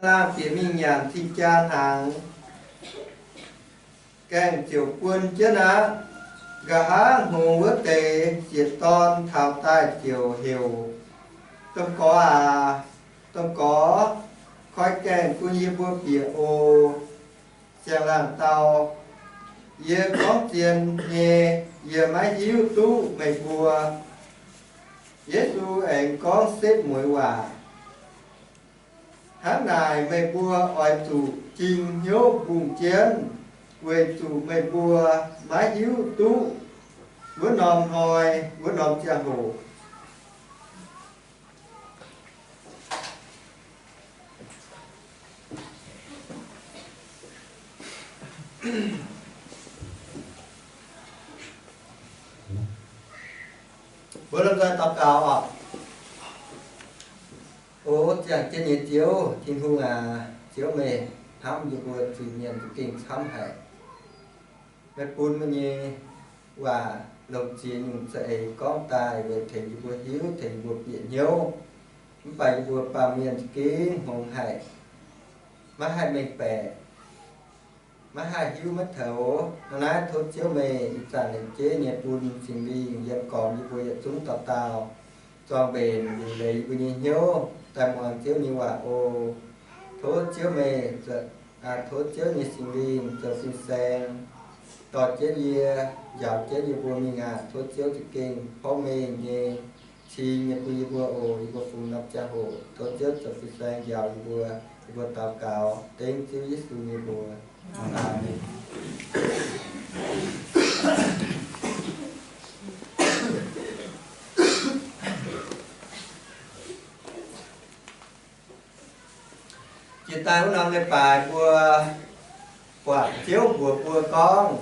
Laangh bieqc mingh nyanc cing-jaa hnaangx, gaengh ziouc buon jienv aqv. Nqa'haav hngongx wuov deix, sieqv-dorn taux daaih ziouc heuc, Domh Gorx aac, Domh Gorx, koi gaengh bun yie mbuo bieqc oc. Siang-laangh dau, Yie gorngv zien nyei, yie maiv hiuv duqv meih mbuo. Yesu aengx gorngv setv mueiz waac, Hnangv naaic meih mbuo oix zuqc jing hnyouv mbungh jienv, weic zuqc meih mbuo maiv hiuv duqv wuov norm hnoi, wuov norm ziangh hoc. Mbuo lomh nzoih daux gaux oc. O ziangh jienv nyei Ziouv Tin-Hungh aac, Ziouv meih hnamv yie mbuo zuiz-mienh za'gengh camv haic. Meih bun meih nyei waac longc ziex nyungc za'eix gorngv daaih weic tengx yie mbuo hiuv, tengx yie mbuo bieqc hnyouv. Mv baac yie mbuo baamh mienh za'gengh hngongx haic, maiv haih mengh baeqc, maiv haih hiuv maiv toux. Hnangv naaiv tov Ziouv meih ih zanc lengc jeiv nyei bun Singx Lingh yiem gormx yie mbuo yietc zungv dauh dauh, zorng mbenc liuc leiz yie mbuo nyei hnyouv daaih muangx Ziouv nyei waac oc. Tov Ziouv meih, tov Ziouv nyei Singx Lingh zoux fin-saeng dorh jienv yie, njaaux jienv yie mbuo mingh aqv. Tov Ziouv za'gengh porv mengh nyei cing nyei bun yie mbuo oc. Yie mbuo fungx norm ziangh hoc tov Ziouv zoux fin-saeng njaaux yie mbuo. Yie mbuo daux gaux dengv Ziouv Yesu nyei mbuox. Aamen. Jiex daaih wuov norm leiz-baaix mbuo buatc Ziouv mbuox mbuo gorngv,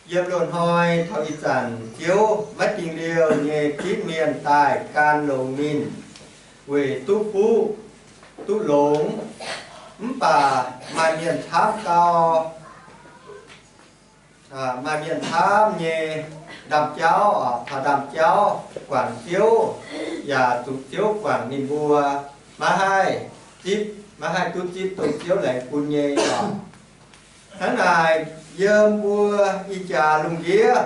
yiem loz-hnoi taux ih zanc Ziouv maiv dingh liouh nyei ginv mienh daaih gan longx ninh, weic duqv fuqv duqv longx. Mv baac maaih mienh camv gau, maaih mienh camv nyei ndaamv-jauv, taux ndaamv-jauv guangc Ziouv, yaac zuqc Ziouv guangc ninh mbuo, maiv haih zipv, maiv haih duqv zipv dongh Ziouv laengz bun nyei oc. Hnangv naaic, yiem mbuo ih jaax lungh ndiev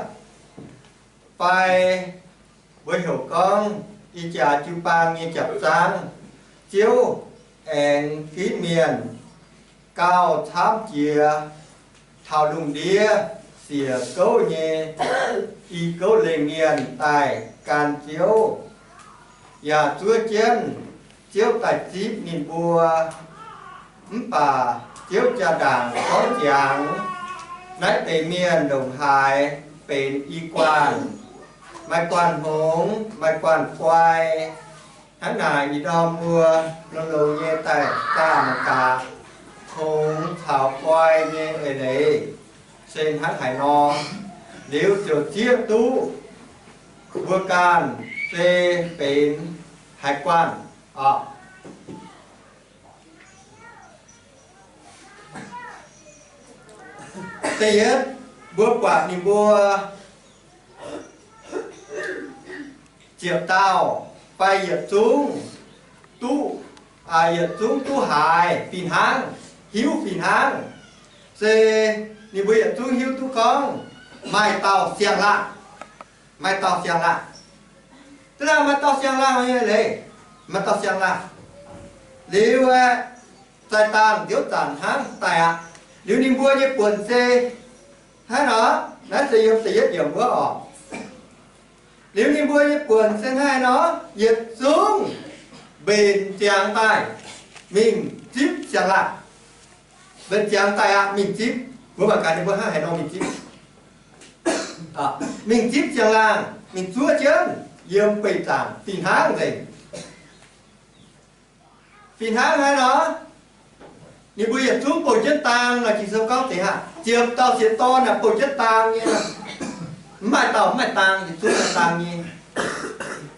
fai mbuo heuc gorngv ih jaax jiu-baang nyei japc zaangv, Ziouv aengx ginv mienh gauh camv jiex taux lungh ndiev siec gouv nyei i gouv lengh mienh daaih gan Ziouv, yaac zuov jienv Ziouv daaih zipv ninh mbuo. Mv baac Ziouv jaa-ndaangc gorngv ziangx, naaiv deix mienh ndongc haaix benx i guanh, maaih guanh hngongx, maaih guanh guai. Hnangv naaic ih ndorm mbuo longx-longx nyei daaih zaah mangc gaax, hngongx caux guai nyei eix leiz se hnangv haaix nor, liuz ziouc zieqv duqv mbuo ganh se benx haaix guanh oc. Da'yietv, mbuo buatc ninh mbuo ziepc dauh fai yietc zungv duqv, yietc zungv duqv haiz fih hnangv, hiuv fih hnangv. Se ninh mbuo yietc zungv hiuv duqv gorngv maaih dauh siang-laangh, maaih dauh siang-laangh. Duqv hnangv maaih dauh siang-laangh nyei leiz, maaih dauh siang-laangh. Liuz aeqv, Saadaan ziouv zanc hnangv daaih aqv. Liuz ninh mbuo nyei buonc se hnangv nor, naaiv se yiem da'yietv yiemc wuov oc. Liuz ninh mbuo nyei buonc se hnangv haaix nor, yietc zungv mbenc ziangx daaih mingh zipv siang-laangh. Mbenc ziangx daaih aqv, mingh zipv. Mbuo mangc gaax ninh mbuo hnangv haaix nor mingh zipv. Mingh zipv siang-laangh, mingh zuov jienv yiem beih zaangc fih hnangv nzengc. Fih hnangv haaix nor, ninh mbuo yietc zungv bouh jienv dang nor, Ging-Sou gorngv deix hnangv, ziepc dauh sieqv dorn naaic bouh jienv dang nyei. Mv maaih dauh mv maaih dang, yietc zungv maaih dang nyei.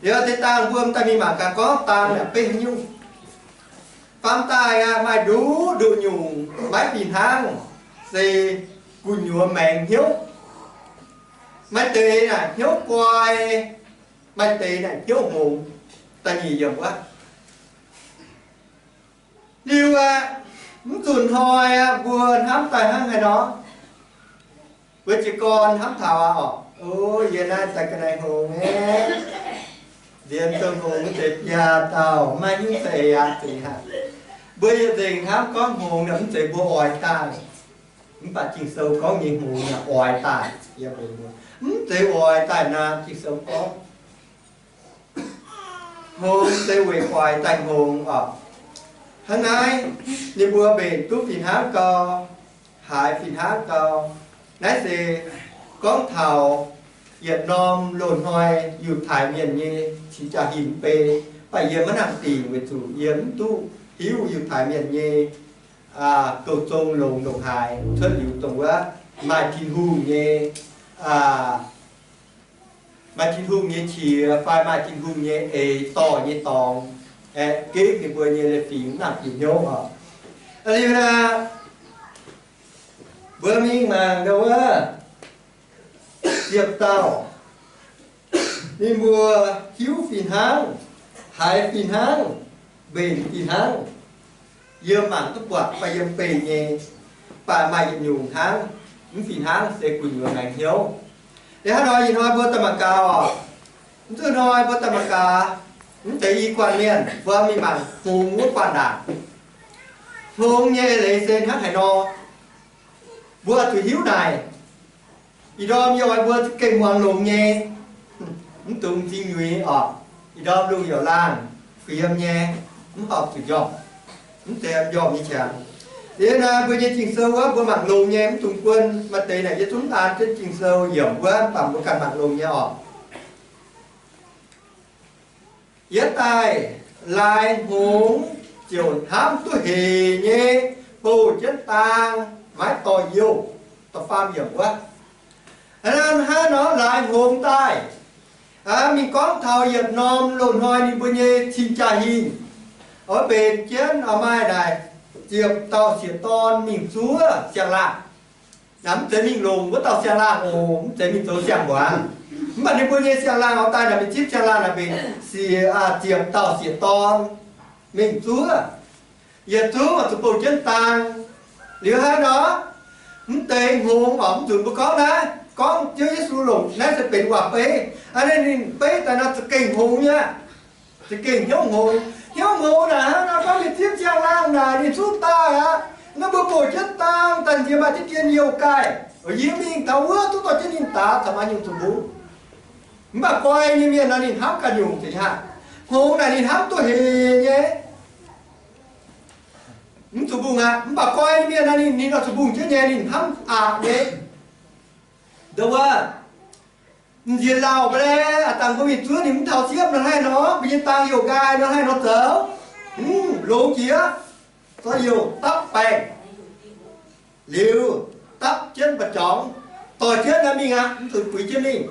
Liuz deix dang mbuo m'daaih mingh mangc gaax gorngv dang naaic beiv haaix nyungc. Faam daaih aqv, maaih nduqc nduqc nyungc maiv fih hnangv, se gu'nyuoz maengx hnyouv. Maaih deix naaic hnyouv guai, maaih deix naaic hnyouv hngongx. Da'nyeic yiemc wuov. Liuz aqv, mv zuqc hnoi aqv, mbuo hnamv daaih hnangv haaix nor? Mbuo jiez gorn hnamv taux aqv orqc, o, yie naaiv daaih ga'naaiv hngongx aqv, nziex dongh hngongx mv zeiz biaa dauh, maaih hnyouv za'eix aqv, zeiz hnangv. Mbuo yietc nzengc hnamv gorngv hngongx naaic mv zeiz mbuo oix daaih. Mv baac Ging-Sou gorngv nyei hngongx naaic oix daaih, mv zeiz oix daaih naaic. Ging-Sou gorngv hngongx se weic oix daaih hngongx orqc. Hnangv naaiv, ninh mbuo mbenc duqv fih hnangv gau, haiz fih hnangv gau. Naaiv se gorngv taux yietc norm loz-hnoi Yiutai Mienh nyei cing-jaa hingh bei, mv baac yie maiv nangc dingc weic zuqc yie mv duqv hiuv Yiutai Mienh nyei goux zong longx ndongc haaix, cuotv liuz dongh wuov maaih Tin-Hungh nyei, maaih Tin-Hungh nyei qiex fai maaih Tin-Hungh nyei eix dorh nyei dorngx, aeqv, ginv ninh mbuo nyei leiz-fingx nangc diuc hnyouv oc. Liuz naaic, mbuo mingh mangc ndau wuov ziepc dauh, ninh mbuo hiuv fih hnangv, haiz fih hnangv, mbenc fih hnangv. Yiem mangc duqv buatc fai yiem beiv nyei, mv baac maaih yietc nyungc hnangv, mv fih hnangv se gu'nyuoz maengc hnyouv. Liuz hnangv nor ih hnoi mbuo daaih mangc gaax oc. Mv zuqc hnoi mbuo daaih mangc gaax, mv deix i guanh mienh mbuo mingh mangc hngongx wuov guanh ndaangc. Hngongx nyei eix leiz se hnangv haaix nor, mbuo zuqc hiuv naaic. Ih ndorm yie oix mbuo za'gengh muangx longx nyei, mv dungx m'zing nyuix oc. Ih ndorm lungh yaac laangh, gu'yiem nyei, mv horpc zuqc njormh, mv zeiz njormh nyei qangx. Liuz naaic mbuo nyei Ging-Sou wuov mbuo mangc longx nyei, mv dungx guon. Maaih deix naaic yie zungv daan jienv Ging-Sou yiemc wuov, mv baac mbuo ganh mangc longx nyei oc. Yietv daaih laaix hngongx ziouc hnamv duqv hec nyei bouh jienv dang, maiv dorh youh. Da'faam yiemc wuov, hnangv naaiv nor laaix hngongx daaih, mingh gorngv taux yietc norm loz-hnoi ninh mbuo nyei cing-jaa hingh, oix mbenc jienv oix maaih naaic ziepc dauh sieqv-dorn mingh zuov siang-laangh. Naaic mv zeiz mingh longc wuov dauh siang-laangh oc, mv zeiz mingh zoux siang-hmuangx. Mv baac ninh mbuo nyei siang-laangh oix daaih naaic mingh zipv siang-laangh naaic mbenc ziepc dauh sieqv-dorn mingh zuov. Yietc zungv oix zuqc bouh jienv dang. Liuz hnangv nor, mv deix hngongx oc, mv nzunc mbuo gorngv naaiv, gorngv Ziouv Yesu longc naaiv se benx waac-beiv. Aa, naaiv ninh beiv daaih nor za'gengh hngongx nyei, za'gengh hnyouv hngongx. Hnyouv hngongx naaic hnangv nor gorngv ninh zipv siang-laangh naaic ninh zungv daaih aqv. Naaiv mbuo bouh jienv dang daaih nziex maaih diqv dien youh gaaih, yie mingh taux wuov duqv dorh jienv ninh daaih caux maaih nyungc zuqc mbungh. Mv baac guai nyei mienh nor ninh hnamv ganh nyungc zeiz hnangv. Hngongx naaic ninh hnamv duqv hec nyei, mv zuqc mbungh aqv. Mv baac guai nyei mienh nor ninh, ninh oix zuqc mbungh jienv nyei, ninh hnamv aqc nyei. Nduov wuov, m'nziex lauh mv baac aqv, dangh mbuo mingh zuov ninh mv taux siepv nor hnangv nor, mbuo nyei dang youh nqaai nor hnangv nor zoux, mv longx jiex, zorqv youh dapv baengh, liuz dapv jienv mba'jorngx, doix jienv nor mingh aqv, mv zuqc buix jienv mingh.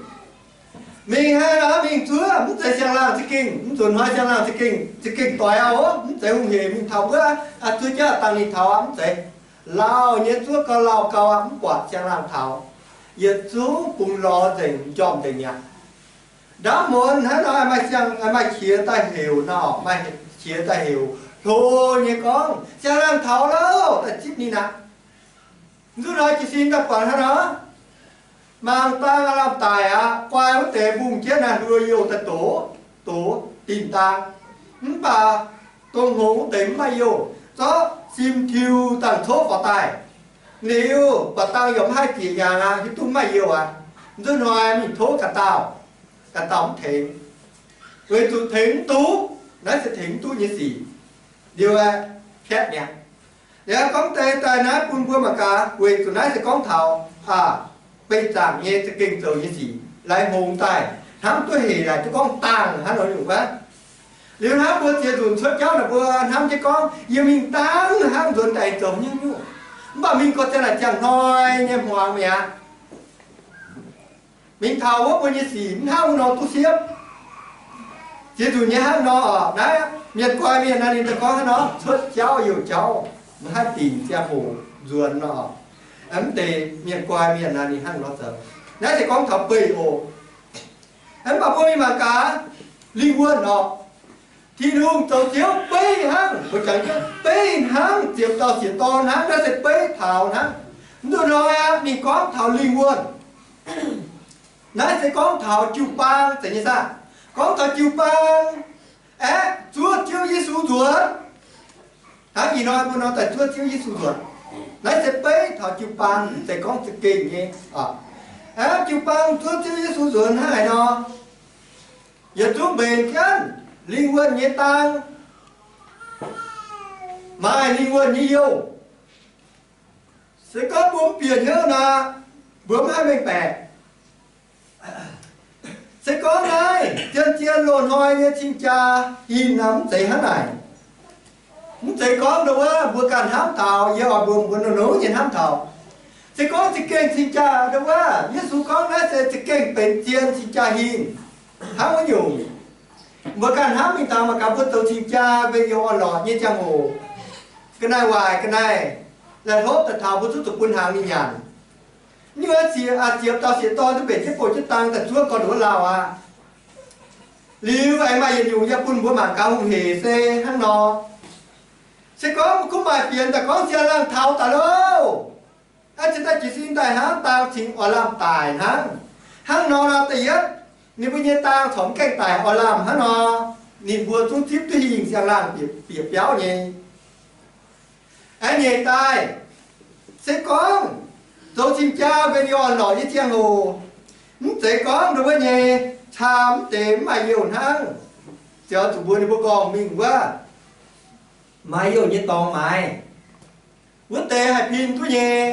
Mingh hnangv nor mingh zuov, mv zeiz siang-laangh za'gengh, mv zuqc hnoi siang-laangh za'gengh, za'gengh doix aqv oc, mv zeiz hungh hec mingh taux wuov, zuov jauv dangh ninh taux aqv, mv zeiz. Lauh nyei zuov gau, lauh gau aqv, mv buatc siang-laangh taux. Yietc zungv bungx lorz nzengc, njormh nzengc mi'aqv. Ndaamv muonz hnangv nor, maaih siang, maaih qiex daaih heuc nor, maaih qiex daaih heuc hlo nyei gorngv, siang-laangh taux lauh, daaih zipv ninh aqv. Nzuqc hnoi jiez sin daaih buatc hnangv nor, mangc dang aav lamh daic aqv. Guai wuov deix mbungh jienv naaiv hluo youh daaih doz, doz dinh dang. Mv baac dongh hngongx wuov deix mv maaih youh, zorqv sim-tiu dangh coqv faaux daaih. Liuz buatc dang yaac mv haih bieqc hnyangx aqv, hiuv duqv mv maaih youh aqv. Nzuqc hnoi mingh tov ga'dauh, ga'dauh mv tengx. Weic zuqc tengx mv duqv, naaiv se tengx mv duqv nyei sic. Liuz aeqv, piatv mi'aqv. Liuz gorngv deix daaih naaiv bun mbuo mangc gaax, weic zuqc naaiv se gorngv taux beih zaangc nyei za'gengh zoux nyei sic. Laaix hngongx daaih hnamv duqv hec naaic duqv gorngv dangh hnangv nor nyungc wuov. Liuz hnamv mbuo ziex nzunc cuotv jauv naaic mbuo hnamv jienv gorngv, yie mingh dangh hnangv nzuonx daaih zoux nyungc-nyungc. Mv baac mingh gorx-ziangh naaic ziangh hnoi nyei hmuangx mi'aqv. Mingh taux wuov mbuo nyei sic mv hnangv wuov nor duqv siepv. Ziex nzunc nyei hnangv nor oc. Naaiv mienh guai mienh naaiv ninh daaih gorngv hnangv nor, cuotv jauv youh jauv, mv haih dingc ziangh hoc nzuonx nor. Mv deix mienh guai mienh naaiv ninh hnangv nor zoux. Naaiv se gorngv taux beih oc. Mv baac mbuo mingh mangc gaax, lingh wuonh oc. Tin-Hungh zoux Ziouv beiv hnangv, mbuo jangx jienv beiv hnangv, ziepc dauh sieqv dorn hnangv, naaiv se beiv taux hnangv. Mv duqv hnoi aqv, ninh gorngv taux lingh wuonh. Naaiv se gorngv taux jiu-baang zeiz nyei saah? Gorngv taux jiu-baang, aeqv, zuov Ziouv Yesu nzuonx. Hnangv ih hnoi mbuo nor daaih zuov Ziouv Yesu nzuonx. Naaiv se beiv taux jiu-baang, mv zeiz gorngv za'gengh nyei. Aeqv, jiu-baang zuov Ziouv Yesu nzuonx hnangv haaix nor? Yietc zungv mbenc jienv lingh wuonh nyei dang, maaih lingh wuonh nyei youh. Se gorngv mbuo mv bieqc hnyouv nor, mbuo mv haih mengh baeqc. Se gorngv naaiv zien-zien loz-hnoi nyei cing-jaa hinh nor, mv zeiz hnangv naaic. Mv zeiz gorngv ndongc wuov mbuo ganh hnamv taux, yie oix mbuox mbuo nor, nongx nyei hnamv taux. Se gorngv za'gengh cing-jaa ndongc wuov, Yesu gorngv naaiv se za'gengh benx zien cing-jaa hinh hnangv wuov nyungc. Mbuo ganh hnamv mingh dangx mangc gaax mbuo zoux cing-jaa mbenc youh orn-lorqc nyei ziangh hoc, ga'naaiv waaic ga'naaiv laih hlopv daaih taux mbuo zuqc zuqc bun hnaangx mingh nyanc. Nyuoz ziepc, ziepc dauh sieqv dorn duqv mbenc jienv bouh jienv dang daaih zuov gorn-ndoqv lauh aqv. Liuz aengx maaih yietc nyungc yaac bun mbuo mangc gaax hungh hec se hnangv nor. Se gorngv mbuo gunv maaih fienx daaih gorngv siang-laangh taux daaih loh, aa, cingx daaih jiez sin daaih hnangv, dang cingx oix lamh daic hnangv. Hnangv nor nor da'yietv, ninh mbuo nyei dang corc mv gaengh daic oix lamh hnangv nor, ninh mbuo zungv zipv duqv hingh siang-laangh bieqc, bieqc biauv nyei. Aengx nyeic daaih, se gorngv zoux cing-jaa mbenc youh orn-lorqc nyei ziangh hoc, mv zeiz gorngv ndongc wuov nyei, camv deix mv maaih youh hnangv. Ziouc zuqc mbuox ninh mbuo gorngv mingh wuov, maaih youh nyei dorngx maaiz. Wuov deix haih pin duqv nyei.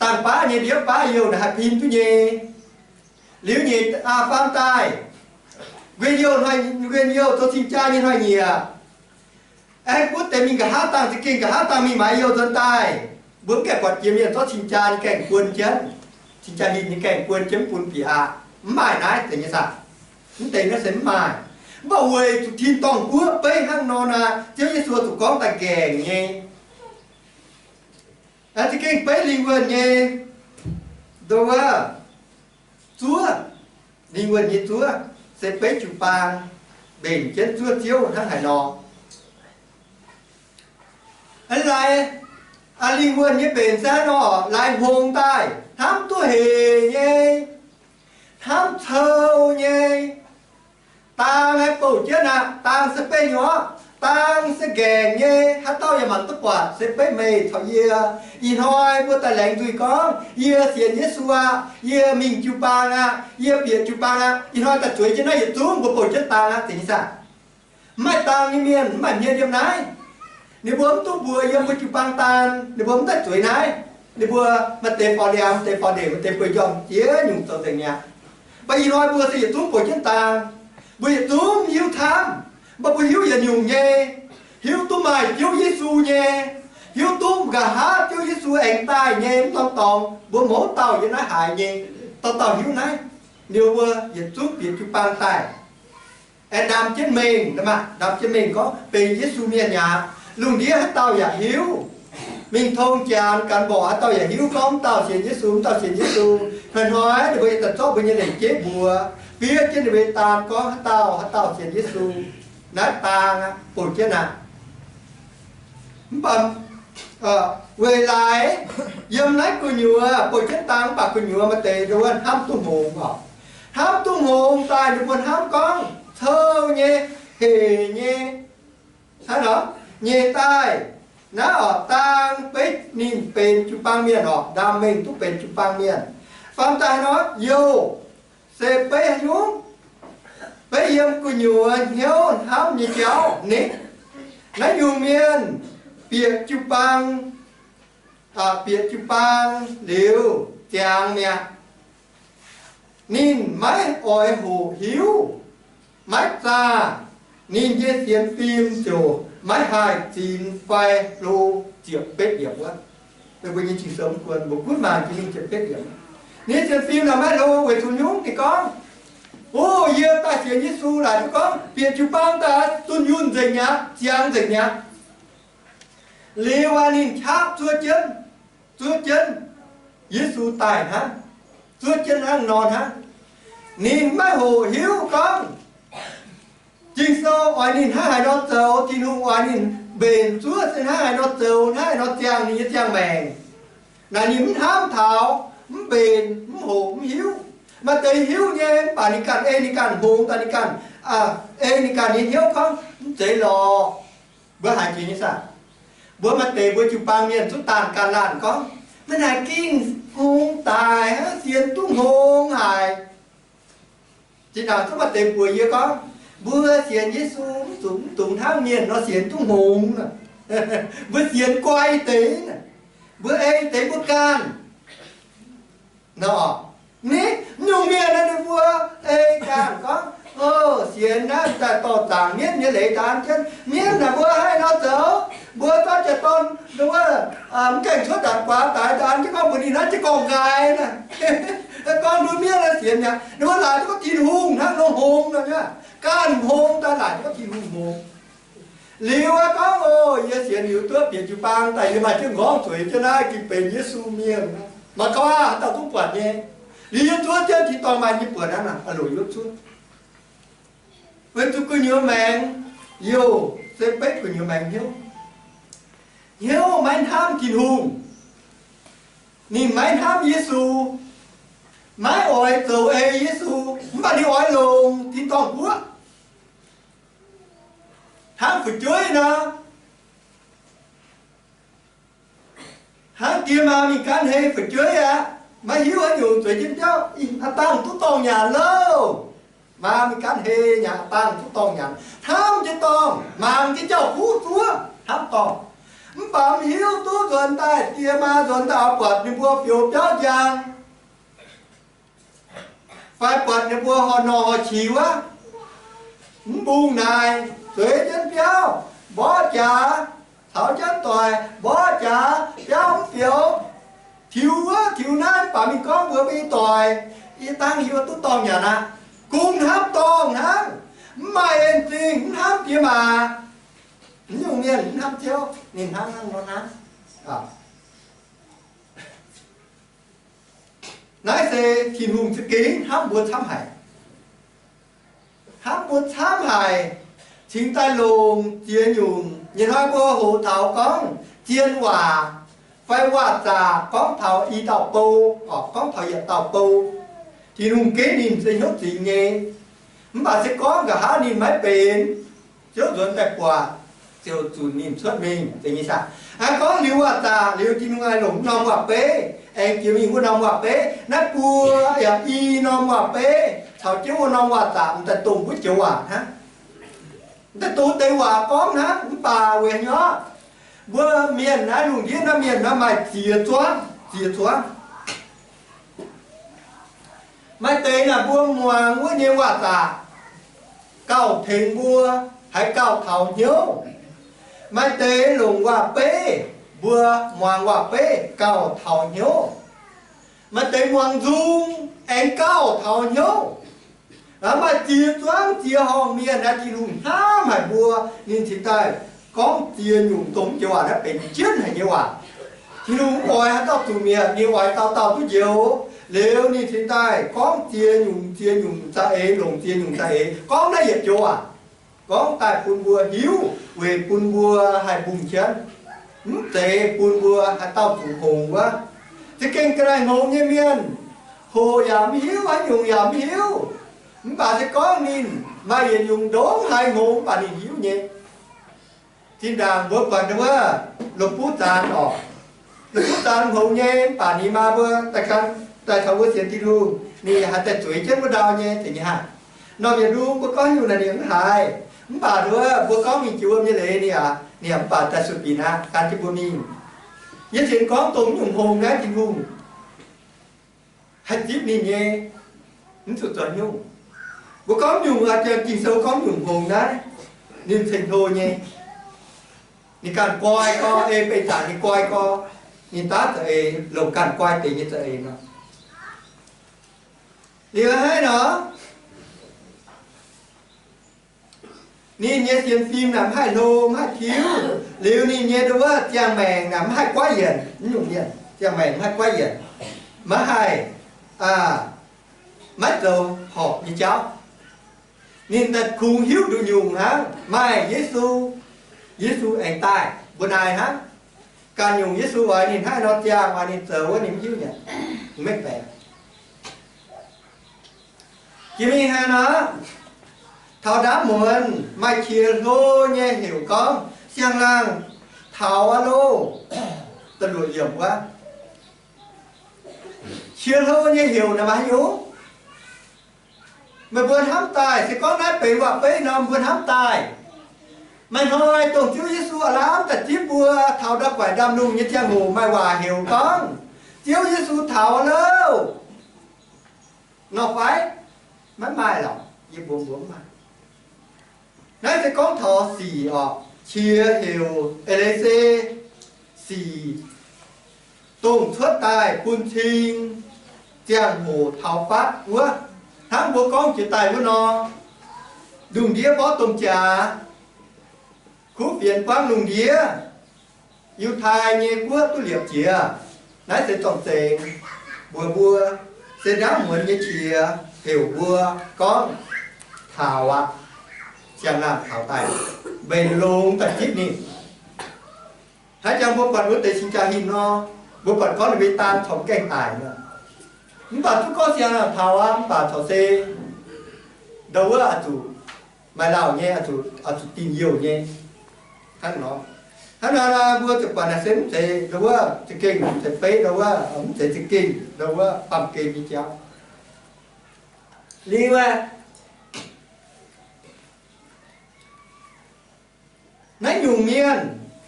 Dangh baav nyei ndiev baav youh naaic haih pin duqv nyei. Liuz nyeic, aa, faam daaih, nquin youh, nquin youh zoux cing-jaa nyei hnoi-nyieqc, aengx butv deix mingh nqa'haav dangh, za'gengh nqa'haav dangh mingh maaiz youh nzuonx daaih, mbuo mv gaengh buatc jiex mienh zorqv cing-jaa nyei gaengh buon jienv, cing-jaa hinh nyei gaengh buon jienv mv bun bieqc aqv. Mv maaih naaiv deix nyei saah? Mv deix naaiv se mv maaih. Mv baac weic zuqc tin-dorngh guoqv beiv hnangv nor naaic, Ziouv Yesu zuqc gorngv daaih nqaengc nyei. Aengx za'gengh beiv lingh wuonh nyei, ndoh wuov, zuov, lingh wuonh nyei zuov, se beiv jiu-baang mbenc jienv zuov Ziouv hnangv haaix nor. Laaix, lingh wuonh nyei mbenc se hnangv nor, laaix hngongx daaih hnamv duqv hec nyei, hnamv cou nyei. Dang aengx bouh jienv aqv. Dang se beiv nyei orqc. Dang se nqaengc nyei. Haaix dauh yaac mangc duqv buatc, se beiv meih caux yie. Ih hnoi mbuo daaih laengz nzuih gorngv, yie sienx Yesu aqv, yie mingh jiu-baang aqv, yie bieqc jiu-baang aqv. Ih hnoi daaih zueiz jienv naaiv yietc zungv mbuo bouh jienv dang aqv. Zeiz nyei saah? Mv maaih dang nyei mienh, mv maaih hmien yiem naaiv. Ninh mbuo mv duqv mbuox yiem mbuo jiu-baang daan, ninh mbuo mv daaih zueiz naaiv. Ninh mbuo maaih deix faaux ndiangx, maaih deix faaux ndeic, maaih deix bueix njormh jiex nyungc zoux nzengc mi'aqv. Mv baac ih hnoi mbuo se yietc zungv bouh jienv dang. Mbuo yietc zungv hiuv camv, mv baac mbuo hiuv yietc nyungc nyei. Hiuv duqv maaih Ziouv Yesu nyei, hiuv duqv nqa'haav Ziouv Yesu aengx daaih nyei mv norm dorngx, mbuo mouz dauh yiem naaiv haiz nyei. Dauh dauh hiuv naaiv. Liuz mbuo yietc zungv bieqc jiu-baang daaih. Aengx ndamc jienv mengh, ndamc jienv mengh gorngv benx Yesu mienh aqv. Lungh ndiev haaix dauh yaac hiuv. Mingh tong janx, gan mborqc haaix dauh yaac hiuv gorngv mv dauh sienx Yesu, mv dauh sienx Yesu. Hnoi-hnoi ninh mbuo yaac daaih zorqv mbuo nyei lengc jeiv mbuox, fiev jienv ninh mbuo nyei daan gorngv haaix dauh haaix dauh sienx Yesu. Naaiv daan aqv, bouh jienv aqv. Mv baac weic laaix yiem naaiv gu'nyuoz bouh jienv daan, mv baac gu'nyuoz maaih deix nduov hnamv duqv hngongx oc. Hnamv duqv hngongx daaih ninh mbuo hnamv gorngv cou nyei, hec nyei. Hnangv nor, nyeic daaih, naaiv oc, dang beiv ninh benx jiu-baang mienh oc, ndaam mengh duqv benx jiu-baang mienh. Faam daaih nor, youh se beiv haaix nyungc? Beiv yiem gu'nyuoz hnyouv hnamv nyei jauv ni. Naaiv nyungc mienh bieqc jiu-baang, bieqc jiu-baang liuz ziangx mi'aqv. Ninh maiv oix hoqc hiuv, maiv zaah, ninh nyei sienx fim ziouc maiv haih zinx fai hlo. Ziepc betv yiemc wuov, mbuo nyei Ging-Sou mv guon, mbuo gunv mangc jiex mingh ziepc betv yiemc. Ninh nyei sienx fim naaic maiv hlo weic zuqc nyungc, ninh gorngv, o, yie daaih sienx Yesu laaic duqv gorngv bieqc jiu-baang daaih zunh yunh nzengc mi'aqv, ziangx nzengc mi'aqv. Liuz aqv, ninh qaqv zuov jienv, zuov jienv Yesu daaih hnangv, zuov jienv hnangv nor hnangv. Ninh maiv hoqc hiuv gorngv Ging-Sou oix ninh hnangv haaix nor zoux, Tin-Hungh oix ninh mbenc zuov se hnangv haaix nor zoux, hnangv haaix nor ziangh ninh nyei ziangh maengc. Naaic ninh mv hnamv taux, mv mbenc, mv hoqc, mv hiuv. Maaih deix hiuv nyei, mv baac ninh ganh ei ninh ganh hngongx daaih, ninh ganh ei ninh ganh nyei hnyouv gorngv, mv zeiz lorqc. Mbuo haiz jiex nyei saah? Mbuo maaih deix mbuo jiu-baang mienh zuqc daanh ganh laanh gorngv, maiv naaic gengh hngongx daic hnangv, sienx duqv hngongx haic. Zinh ndaangc zuqc maaih deix mbuox yie gorngv, mbuo sienx Yesu mv zuqc mv dungx hnangv mienh nor sienx duqv hngongx. Mbuo sienx guai deix, mbuo ei deix mbuo ganh nor. Ni, mv nyungc mienh naaiv ninh mbuo ei ganh gorngv, o, sienx naaiv daaih dorh zaangc mienv nyei leiz daan jienv. Mienv naaic mbuo haih nor zoux, mbuo zorqv jiez dorn, wuov, mv gaengh cuotv ndaangc guaax daaih daan jienv gorngv mbuox ninh naaiv jiez gorngv nqaai naaiv. Gorngv nduov mienv naaiv sienx mi'aqv. Ninh mbuo laaic duqv gorngv Tin-Hungh hnangv nor hngongx nor, ganh hngongx daaih laaic duqv gorngv Tin-Hungh hngongx. Liuz aeqv, gorngv, o, yie sienx liuz duqv bieqc jiu-baang daaih, yie maaih jienv nqorngv zueiz jienv naaiv, gengh benx Yesu mienh. Maaih gauh aqv, dauh zungv buatc nyei. Liuz yie zuov jienv tin-dorngh maaih nyei buonc aqv, aa loc yie zuov. Weic zuqc gu'nyuoz maengx, youh, se beiv gu'nyuoz maengx hnyouv. Hnyouv maiv hnamv Tin-Hungh. Ninh maiv hnamv Yesu, maiv oix zoux ei Yesu, mv baac ninh oix longc tin-dorngh guoqv. Hnangv fu'jueiv nor, hnangv die maa mingh gan hei fu'jueiv aqv, maiv hiuv haaix nyungc zueiz jienv biauv, ih, aa dangh duqv dorngh nyanc loh. Maa mingh gan hei nyanc, aa dangh duqv dorngh nyanc. Hnamv jienv dorngh, mangc jienv jauv-kuv zuov, hnamv dorngh. Mv baac mv hiuv duqv nzuonx daaih, die maa nzuonx daaih oix buatc ninh mbuo fioux biauv njang, fai buatc ninh mbuo horh norh horh qiex wuov, mv mbungh naaic, zueiz jienv biauv, mborqv jaax, caux jienv doic mborqv jaax, biauv mv fioux, tiux wuov tiux naaiv, mv baac mingh gorngv mbuox mbuo nyei doic, ih dangh yie duqv dorngh nyanc aqv. Kungx hnamv dorngh hnangv, mv maaih en zingh, mv hnamv diex maac. Mv nyungc mienh mv hnamv Ziouv, ninh hnangv hnangv nor hnangv. Naaiv se Tin-Hungh za'gengh hnamv mbuo camv haic. Hnamv mbuo camv haic, cingx daaih longc ziex nyungc. Nyei hnoi mbuo hoqc taux gorngv zien waac fai waac-zaqc gorngv taux i dauh bou, gorngv taux yietc dauh bou, Tin-Hungh ginv ninh se hnyouv zingx nyei. Mv baac se gorngv nqa'haav ninh maiv benx, Ziouv nzuonx daaih buatc, ziouc zunc ninh cuotv mingh, zeiz nyei saah? Aa, gorngv liuz waac-zaqc liuz, Tin-Hungh haih longc wuov norm waac-beiv, aengx jiex mingh wuov norm waac-beiv. Naaiv buo yaac i norm waac-beiv caux jienv wuov norm waac-zaqc m'daaih dongh wuov joux waac hnangv. M'daaih dongh deix waac gorngv hnangv. Mv baac weic haaix nyungc? Mbuo mienh naaiv, lungh ndiev naaiv mienh naaiv maaih ziex zuangv, ziex zuangv. Maaih deix naaic mbuo muangx wuov nyei waac-zaqc gauh tengx mbuo, haih gauh taux hnyouv. Maaih deix longc waac-beiv, mbuo muangx waac-beiv gauh taux hnyouv. Maaih deix muangx nzung aengx gauh taux hnyouv. Maaih ziex zuangv ziex horngh mienh naaiv, Tin-Hungh hnamv haic mbuo, ninh cingx daaih gorngv ziex nyungc dongh joux waac naaiv benx jienv haic nyei waac. Tin-Hungh mv oix haaix dauh zuqc mietc, ninh oix dauh dauh duqv njoux. Liuz ninh cingx daaih gorngv ziex nyungc ziex nyungc za'eix, longc ziex nyungc za'eix gorngv naaiv yietc joux waac, gorngv daaih bun mbuo hiuv weic bun mbuo haih mbungh jienv, mv zeiz bun mbuo haaix dauh zuqc hngongx wuov. Za'gengh ga'naaiv hngongx nyei mienh, hoqc yaac mv hiuv, haaix nyungc yaac mv hiuv. Mv baac se gorngv ninh maaih yietc nyungc ndongc haaix hngongx, mv baac ninh hiuv nyei. Zinh ndaangc mbuo buatc wuov Lungh Buv Zaanx oc. Lungh Buv Zaanx hngongx nyei, mv baac ninh maa mbuo daaih gan, daaih caux mbuo sienx Tin-Hungh, ninh haih daaih zueiz jienv wuov ndau nyei, zeiz nyei hnangv. Norm yietc ndung mbuo gorngv nyungc naaic ninh mv haiz, mv baac wuov mbuo gorngv mingh jiex wuom nyei leiz ninh aac, ninh mv baac daaih sueih binc aqv, gan jienv mbuo mingh. Yie sienx gorngv dongh nyungc hngongx naaiv Tin-Hungh haih zipv ninh nyei, mv zuqc zoux nyungc. Mbuo gorngv nyungc, Ging-Sou gorngv nyungc hngongx naaiv, ninh ceng-hlo nyei. Ninh ganh guai gorx, ei beiv zanc ninh guai gorx, ninh daav za'eix, longc ganh guai deix nyei za'eix nor. Liuz hnangv nor, ninh nyei sienx fim naaic mv haih hlo, mv haih tiuv. Liuz ninh nyei nduov wuov ziangh maengc naaic mv haih guaiv yienc, mv nyungc mienh ziangh maengc mv haih guaiv yienc, maiv haih, maiv zoux horpc nyei jauv. Ninh daaih kungx hiuv nduqc nyungc hnangv, maaih Yesu, Yesu aengx daaih mbuo naaic hnangv. Ganh nyungc Yesu oix ninh hnangv nor ziangh, oix ninh zoux wuov ninh mv hiuv nyei. Mengh baeqc. Jiex mingh haaix nor, taux ndaamv muonz maaih qiex hlo nyei heuc gorngv, Siang-laangh taux aqv loh. Da'luoqc yiemc wuov, qiex hlo nyei heuc naaic maaih haaix nyungc? Meih mbuo hnamv daaih, se gorngv naaiv benx waac-beiv nor, mbuo hnamv daaih. Maaih hnoi dongh Ziouv Yesu aav lamh daaih zipv mbuo taux ndau-guaaic ndaamv-lungh nyei ziangh hoc maaih waac heuc gorngv, Ziouv Yesu taux aqv loh. Nor fai? Maiv maaih lorqc, yie mbuox mbuo mv maaih. Naaiv se gorngv taux sic orqc, qiex heuc eix leiz se sic dongh cuotv daaih bun cing ziangh hoc taux fatv wuov. Hnangv mbuo gorngv jiex daaih wuov nor, lungh ndiev mborqv domh jaax, kuv fienx buangv lungh ndiev, Yiutai nyei guoqv duqv liepc jiex. Naaiv se zorng-zengx mbuox mbuo, se ndaamv muonz nyei qiex heuc mbuo gorngv taux aqv. Siang-laangh taux daaih, mbenc longx daaih zipv ninh. Haaix jangx mbuo buatc wuov deix cing-jaa hingh nor, mbuo buatc gorngv ninh mbuo daan corc gaengh daic nor. Mv baac duqv gorngv siang-laangh taux aqv, mv baac corc se ndau wuov oix zuqc maaih lauh nyei, oix zuqc dingh youh nyei. Hnangv nor, hnangv nor mbuo ziouc buatc naaic se mv zeiz ndau wuov za'gengh, mv zeiz beiv ndau wuov, mv zeiz za'gengh ndau wuov baamh gen nyei jauv. Liuz aeqv, naaiv nyungc mienh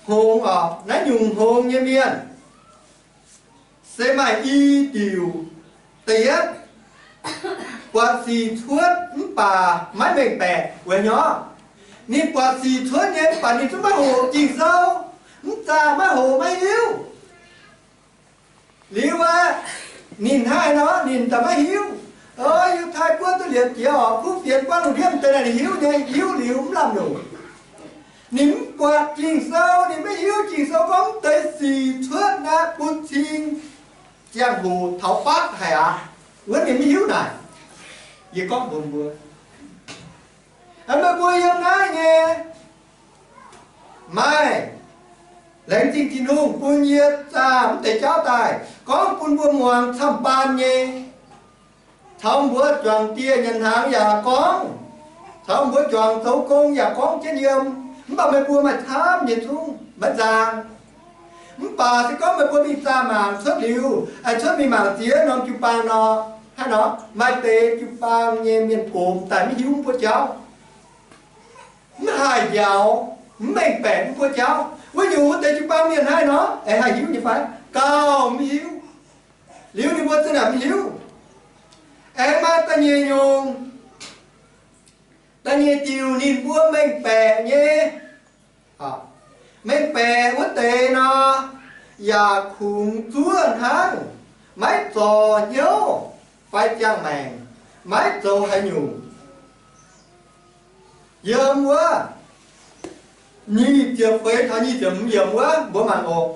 hngongx orqc, naaiv nyungc hngongx nyei mienh se maaih i diuc. Da'yietv, buatc sic cuotv mv baac maiv mengh baeqc weic haaix nyungc? Ninh buatc sic cuotv nyei mv baac ninh zungv maiv hoqc Ging-Sou, mv zaah maiv hoqc maiv hiuv. Liuz aqv, ninh hnangv haaix nor ninh daaih maiv hiuv. O, Yiutai guoqv duqv liepc jiex orqc, kuv fienx buangv lungh ndiev deix naaic ninh hiuv nyei, hiuv liuz mv lamh longc. Ninh mv buatc Ging-Sou, ninh maiv hiuv Ging-Sou gorngv mv deix sic cuotv naaiv bun cing ziangh hoc taux fatv haic aqv. Wuov ninh maiv hiuv naaic. Yie gorngv mbuox mbuo, meih mbuo yiem naaiv nyei, maaih laengz zingh Tin-Hungh bun yie zaah mv deix jauv daaih, gorngv bun mbuo muangx camv-baan nyei. Caux mbuo juangc dieh nyanc hnaangx yaac gorngv, caux mbuo juangc zoux gong yaac gorngv jienv yiem. Mv baac meih mbuo maaih camv nyei zungv maiv nzang. Mv baac se gorngv meih mbuo mingh zaah mangc cuotv liuz, aengx cuotv mingh mangc ziex norm jiu-baang nor, haaix nor maaih deix jiu-baang nyei mienh gomx daaih maiv hiuv mv buo jauv, mv haih njaaux, mv mengh baeqc mv buo jauv. Wuov nyungc wuov deix jiu-baang mienh haaix nor aengx haih hiuv nyei fai? Gauh mv hiuv. Liuz ninh mbuo za'naaic mv hiuv. Aengx maaih da'nyeic nyungc, da'nyeic diuc ninh mbuo mengh baeqc nyei. Mengh baeqc wuov deix nor, yaac kungx zuov hnangv, maiv zorc hnyouv fai ziangh maengc, maiv zoux haaix nyungc. Yiem wuov nyic ziepc feix taux nyic ziepc hmz yiemc wuov mbuo mangc oc.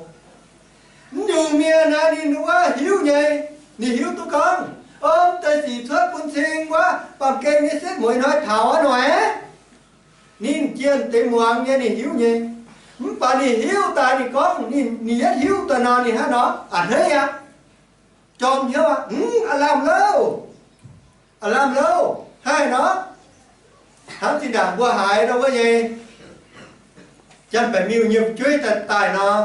Mv nyungc mienh naaiv ninh wuov hiuv nyei, ninh hiuv duqv gorngv, o, deix sic cuotv bun cing wuov baamh gen nyei setv mueiz hnoi taux aqv nor, ninh jienh deix muangx nyei ninh hiuv nyei. Mv baac ninh hiuv daaih ninh gorngv ninh yietv hiuv daaih nor ninh hnangv nor a'hneiv aqv. Jorm hnyouv aqv. Mv, aav lamh louh. Aav lamh louh. Haih nor, hnangv zinh ndaangc mbuo haiz nor wuov nyei, janx-baeqc miuh nyei fu'jueiv daaih daaih nor,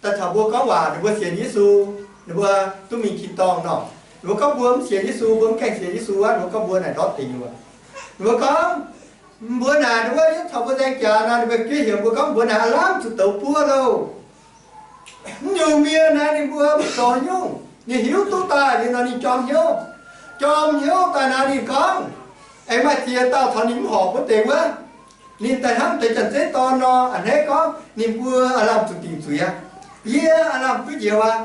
daaih caux mbuo gorngv waac, ninh mbuo sienx Yesu, ninh mbuo duqv mingh tin dorngh nor, ninh mbuo gorngv mbuo mv sienx Yesu, mbuo mv gaengh sienx Yesu aqv. Ninh mbuo gorngv mbuo naaic ndortv dingc nyuoqc. Ninh mbuo gorngv, mbuo naaic ninh wuov yietv caux mbuo nzaeng jaax nor, ninh mbuo jueiv heuc mbuo gorngv mbuo naaic aav lamh zuqc douz buov loh. Mv nyungc mienh naaiv ninh mbuo mv zoux nyungc, ninh hiuv duqv daaih liuz nor ninh jorm hnyouv. Jorm hnyouv daaih naaiv ninh gorngv, aengx maaih ziex dauh caux ninh mv horpc wuov deix wuov, ninh daaih hnamv deix janx-zeiv dorn nor, a'hneiv gorngv ninh mbuo aav lamh zuqc dingc zuiz aqv. Yie aav lamh duqv njoux aqv.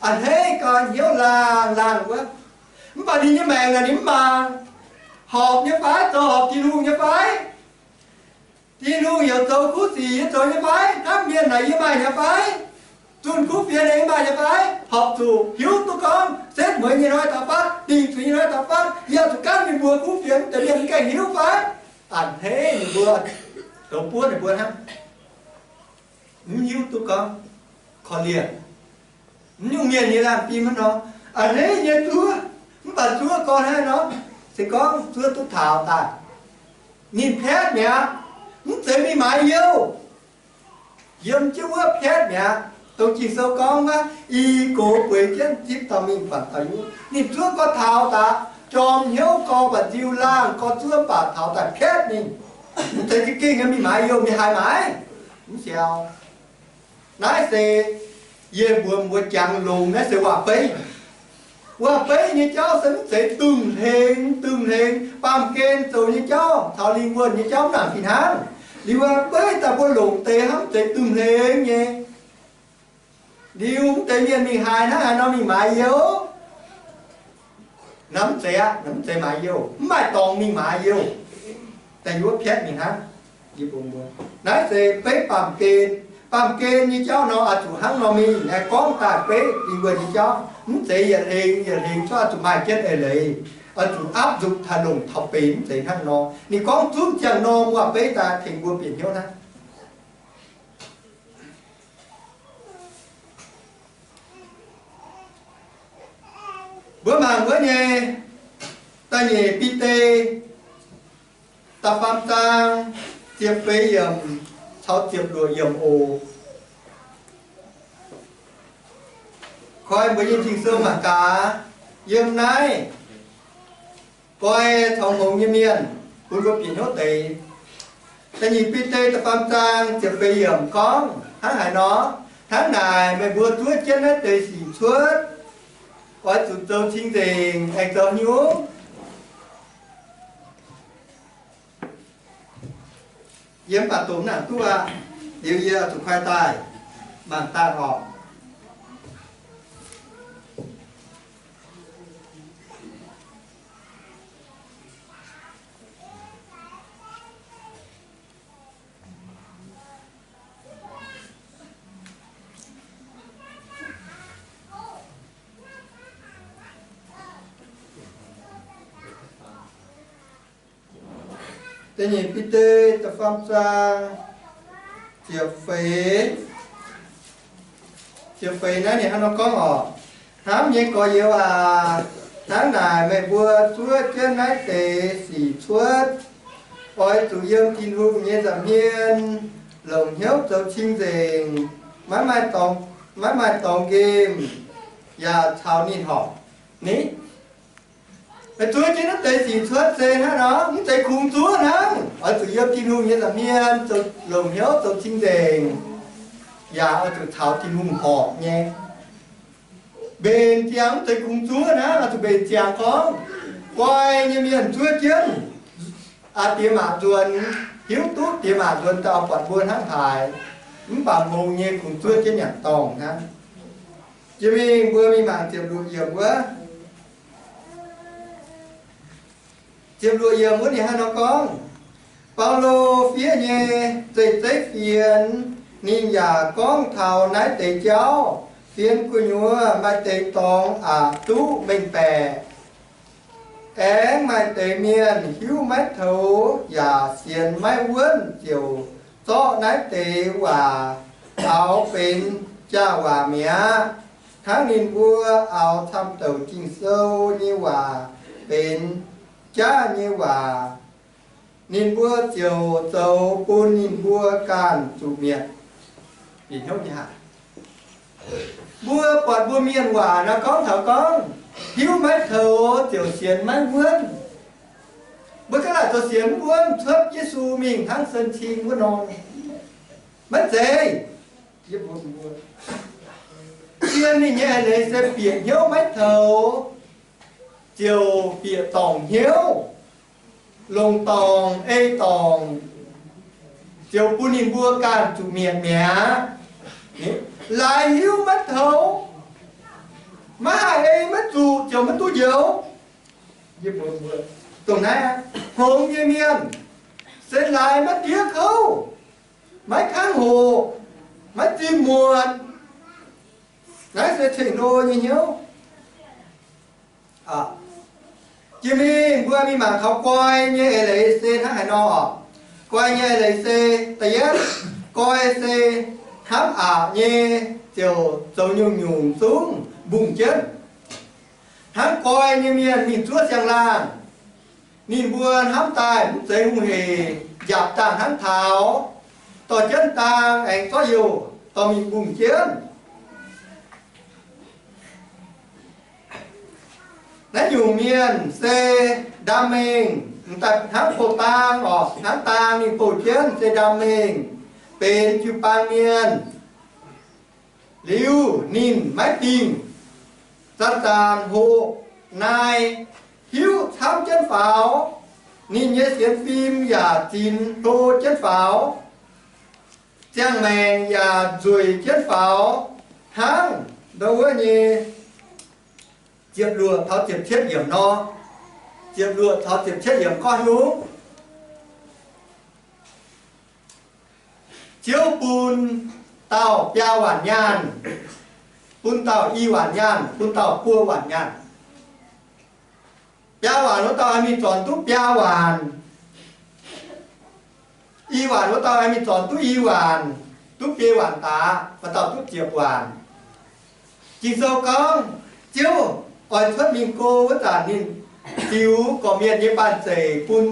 A'hneiv gau hnyouv laangh laangh wuov. Mv baac ninh nyei maengc naaic ninh mv mangc, horpc nyei fai, zoux horpc Tin-Hungh nyei fai? Tin-Hungh heuc zoux kuv sic yie zoux nyei fai? Hnamv mienh naaic yie maaih nyei fai? Zunh kuv fienx naaic yie maaih nyei fai? Horpc zuqc hiuv duqv gorngv setv mueiz nyei hnoi taux fatv, dingc zuiz nyei hnoi taux fatv, yie zuqc gaanv mingh mbuox kuv fienx deix mienh mv gaengh hiuv fai? a'hneiv ninh mbuo, zoux buov ninh mbuo hnangv. Mv hiuv duqv gorngv korv-lienh. Mv nyungc mienh nyei laanh fim hnangv nor, a'hneiv nyei zuov, mv baac zuov gorngv hnangv nor, se gorngv zuov duqv taux daaih, ninh piatv mi'aqv, mv zeiz mingh maaiz youh. Yiem jienv wuov piatv mi'aqv. Dongh Ging-Sou gorngv wuov, i gox bueix jienv zipv dauh mingh buatc dauh yuv. Ninh zuov gorx taux daaih, jorm hnyouv gorx baac nziu laangh gorx zuov baac taux daaih piatv mingh. Mv zeiz za'gengh mingh maaiz youh, mingh haaix maaiz? Mv siou. Naaiv se yie mbuox mbuo jangx longx, naaiv se waac-beiv. Waac-beiv nyei jauv se mv zeiz dunh hlengx, dunh hlengx, baamh gen zoux nyei jauv caux lingh wuonh nyei jauv mv nangc fih hnangv. Liuz waac-beiv daaih mbuo longc deix hnangv mv zeiz dunh hlengx nyei. Liuz mv deix mienh mingh haaix hnangv haaix nor mingh maaiz youh. Naaiv mv zeiz aqv, naaiv mv zeiz maaiz youh, mv maaih dorngx mingh maaiz youh. Daaih yuov piatv mingh hnangv. Naaiv se beiv baamh gen. Baamh gen nyei jauv nor, oix zuqc hnangv nor mingh. Aengx gorngv daaih beiv lingh wuonh nyei jauv, mv zeiz yietc hlengx yietc hlengx cuotv, oix zuqc maaih jienv eix leiz, oix zuqc áp dụng taux longc taux benx, mv zeiz hnangv nor. Ninh gorngv zunv ziangh norm waac-beiv daaih tengx mbuo bieqc hnyouv hnangv. Mbuo mangc wuov nyei da'nyeic Bide da'faam zaang ziepc feix yiemc caux ziepc luoqc yiemc oc. Koi mbuo nyei Ging-Sou mangc gaax, yiem naaiv goi taux hngongx nyei mienh, bun mbuo bieqc hnyouv deix. Da'nyeic Bide da'faam zaang ziepc feix yiemc gorngv hnangv haaix nor, hnangv naaic meih mbuo zuov jienv naaiv deix sic cuotv, oix zuqc zoux cing-nzengc aengx zoux haaix nyungc? Yie mv baac doqc mv nangc duqv aqv. Liuz yie zuqc koi daaih mangc daaih oc. Da'nyeic Bide da'faam zaang ziepc feix, ziepc feix naaiv ninh hnangv nor gorngv oc. Hnamv nyei gorx-youz aac, hnangv naaic meih mbuo zuov jienv naaiv deix sic cuotv, oix zuqc yiem Tin-Hungh nyei nza'hmien longc hnyouv zoux cing-nzengc, maiv maaih dorngx, maiv maaih dorngx nqemh, yaac caux ninh horpc ni. Meih zuov jienv naaiv deix sic cuotv se hnangv nor, mv zeiz kungx zuov hnangv. Oix zuqc yiem Tin-Hungh nyei nza'hmien zoux, longc hnyouv zoux cing-nzengc, yaac oix zuqc caux Tin-Hungh horpc nyei. Mbenc ziangx mv zeiz kungx zuov hnangv, oix zuqc mbenc ziangx gorngv, guai nyei mienh zuov jienv aa diex maac nzuonx, hiuv duqv diex maac nzuonx daaih oix buatc mbuo hnangv haaix, mv baac hngongx nyei kungx zuov jienv nyanc dorngh hnangv. Jiex mingh mbuo mingh mangc ziepc luoqc yiemc wuov. Ziepc luoqc yiemc wuov ninh hnangv nor gorngv, Baulo fiev nyei zeiv-zeiv fienx, ninh yaac gorngv taux naaiv deix jauv. Fienx gu'nyuoz maaih deix dorngx aqc duqv mengh baeqc. Aengx maaih deix mienh hiuv maiv toux yaac sienx maiv wuonv ziouc zorqv naaiv deix waac caux benx jaax-waac mi'aqv, hnangv ninh mbuo caux camv-douc Ging-Sou nyei waac benx jaav nyei waac. Ninh mbuo ziouc zoux bun ninh mbuo ganh zuqc mietc. Mbuo buatc mbuo mienh waac nor gorngv taux gorngv, hiuv maiv toux ziouc sienx maiv wuonv. Mbuo ga'naaiv zoux sienx maiv wuonv cuotv Yesu mingh hnangv sen cing wuov norm. Maiv zeiz. Zien ninh nyei eix leiz se bieqc hnyouv maiv toux, ziouc bieqc dorngc hnyouv, longc dorngc ei dorngc, ziouc bun ninh mbuo ganh zuqc mietc mi'aqv. Laaix hiuv maiv toux, maiv haih ei maiv zuqc ziouc maiv duqv njoux. Dongh naaiv hngongx nyei mienh se laaix maiv diev kouv, maiv kangv hoc, maiv zimh muonc. Naaiv se ceng-hlo nyei hnyouv. Jiex mingh mbuo mingh mangc taux guai nyei eix leiz se hnangv haaix nor oc. Guai nyei eix leiz se, da'yietv, guai se hnamv aqc nyei ziouc zoux nyungc-nyungc zungv mbungh jienv. Hnangv guai nyei mienh mingh zuov siang-laangh, ninh mbuo hnamv daaih mv zeiz hungh heic, njaapc dangh hnangv taux, dorh jienv dang aengx zorqv youh dorh mingh mbungh jienv. Naaiv nyungc mienh se ndaam mengh, m'daaih hnangv bouh dang oc, hnangv dang ninh bouh jienv se ndaam mengh, benx jiu-baang mienh. Liuz ninh maiv dingh, zanc-zanc hoqc naaic hiuv camv jienv faaux, ninh nyei sienx fim yaac zinx hlo jienv faaux, ziangh maengc yaac nzueic jienv faaux, hnangv ndau wuov nyei ziepc luoqc taux ziepc cietv yiemc nor, ziepc luoqc taux ziepc cietv yiemc gorngv haaix nyungc? Ziouv bun dauh biaa waanc nyaanh, bun dauh i waanc nyaanh, bun dauh buo waanc nyaanh. Biaa waanc wuov dauh haih mingh zornc duqv biaa waanc. I waanc wuov dauh haih mingh zornc duqv i waanc, duqv biei waanc daaih, maaih dauh duqv ziepc waanc. Ging-Sou gorngv, Ziouv oix cuotv mingh go wuov zanc ninh ziux gorqv-mienh nyei banh zeic bun,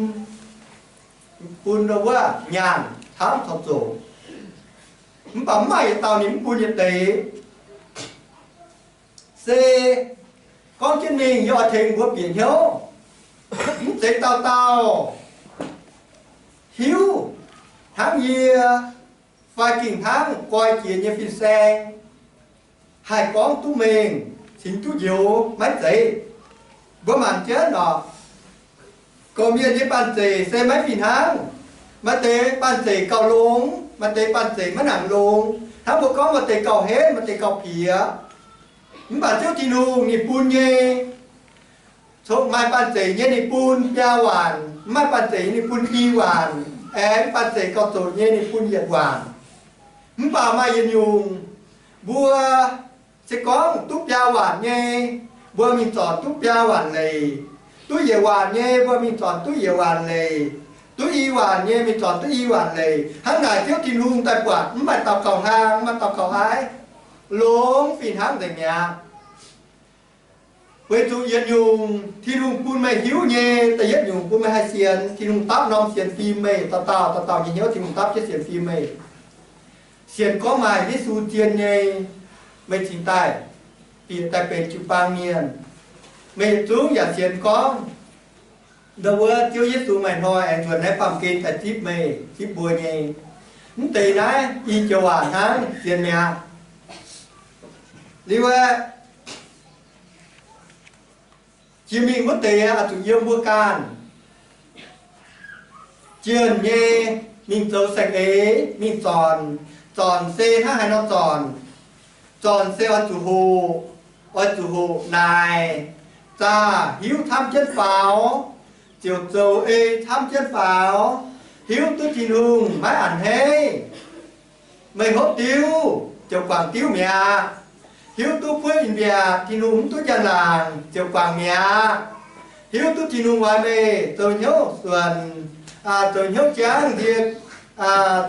bun wuov nyaanh camv taux zoqc. Mv baac mv maaih yietc dauh ninh mv bun yietc deix. Se gorngv jienv mingh yie oix tengx mbuo bieqc hnyouv, mv zeiz dauh dauh hiuv hnangv yie fai ging hnangv goiv jiex nyei fin-saeng haih gorngv duqv mengh cingx duqv njoux maiv zeiz. Mbuo mangc jienv oc, gorqv-mienh nyei banh zeic se maiv fih hnangv. Maaih deix banh zeic gauh longx, maaih deix banh zeic maiv nangc longx. Hnangv mbuo gorngv maaih deix gauh henv, maaih deix gauh piex. Mv baac Ziouv Tin-Hungh ninh bun nyei, congx maaih banh zeic nyei ninh bun biaa waanc, mv maaih banh zeic nyei ninh bun i waanc, aengx banh zeic gauh zoqc nyei ninh bun yietc waanc. Mv baac maaih yietc nyungc, mbuo se gorngv duqv biaa waanc nyei, mbuo mingh zornc duqv biaa waanc leic. Duqv yietc waanc nyei, mbuo mingh zornc duqv yietc waanc leic. Duqv i waanc nyei, mingh zornc duqv i waanc leic. Hnangv naaic Ziouv Tin-Hungh daaih buatc mv maaih dauh gauh hlang, mv maaih dauh gauh aiv, longx fih hnangv nzengc mi'aqv. Weic zuqc yietc nyungc Tin-Hungh bun meih hiuv nyei, da'yietv nyungc bun meih haih sienx. Tin-Hungh dapv norm sienx fim meih, dauh dauh dauh dauh nyei hnyouv Tin-Hungh dapv jienv sienx fim meih. Sienx gorngv maaih Yesu zien nyei, meih cingx daaih bieqc daaih benx jiu-baang mienh. Meih yietc zungv yaac sienx gorngv ndau wuov Ziouv Yesu maaih hnoi aengx nzuonx naaiv baamh gen daaih zipv meih, zipv mbuo nyei. Mv deix naaiv i joux waac hnangv, sienx mi'aqv. Liuz aeqv, jiex mingh wuov deix oix zuqc yiem mbuo ganh jienh nyei mingh zoux saeng-eix, mingh zornc. Zornc se hnangv haaix nor zornc? Zornc se oix zuqc hoqc, oix zuqc hoqc naaic, zaah hiuv camv jienv faaux, ziouc zoux ei camv jienv faaux, hiuv duqv Tin-Hungh maiv a'hneiv. Meih hopv diuv ziouc guangc diuv mi'aqv. Hiuv duqv buov in-mbiaatc, Tin-Hungh mv duqv njang-laangc ziouc guangc mi'aqv. Hiuv duqv Tin-Hungh oix meih zoux hnyouv suonc, zoux hnyouv jangv nzie,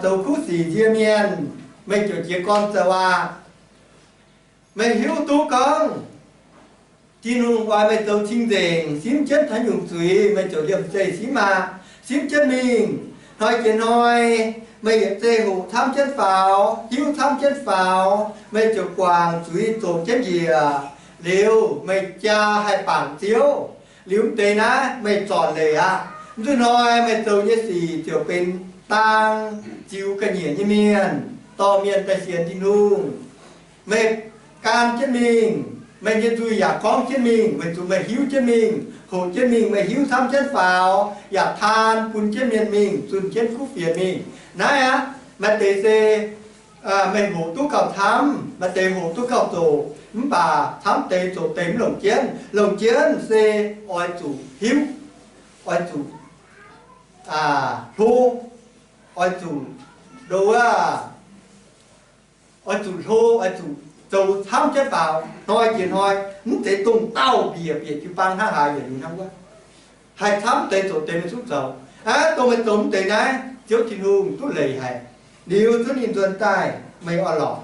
zoux kuv sic nzie mienh, meih ziouc jiez gorn zoux aqv. Meih hiuv duqv gorngv Tin-Hungh oix meih zoux cing-nzengc, simv jienv haaix nyungc zuiz meih ziouc liemh zeih simv aqv. Simv jienv mingh, hnoi jiex hnoi, meih yietc zei hoqc camv jienv faaux, hiuv camv jienv faaux, meih ziouc guangc zuiz zoqc jienv njiec. Liuz meih jaa haih bangc Ziouv. Liuz mv deix naaiv meih zornc leic aqv. Mv zuqc hnoi meih zoux nyei sic ziouc benx dang ziux ga'nyiec nyei mienh, dorh mienh daaih sienx Tin-Hungh. Meih gan jienv mingh, meih nyei nzuih yaac gorngv jienv mingh, weic zuqc meih hiuv jienv mingh, hoqc jienv mingh, meih hiuv camv jienv faaux, yaac taan bun jienv mienh mingh, zunh jienv kuv fienx mingh. Naaiv aqv, maaih deix se meih hoqc duqv gauh camv, maaih deix hoqc duqv gauh zoqc, mv baac camv deix zoqc deix mv longc jienv. Longc jienv se oix zuqc hiuv, oix zuqc hlo, oix zuqc ndo wuov, oix zuqc hlo, oix zuqc zoux camv jienv faaux hnoi jiex hnoi. Mv zeiz dongh dauh mbiec bieqc jiu-baang hnangv haaix yietc liuz hnangv wuov. haih camv deix zoqc deix meih zungv zoux. Aav, dongh meih zoux mv deix naaiv, Ziouv Tin-Hungh duqv leiz haic. Liuz zunv ninh nzuonx daaih meih orn-lorqc.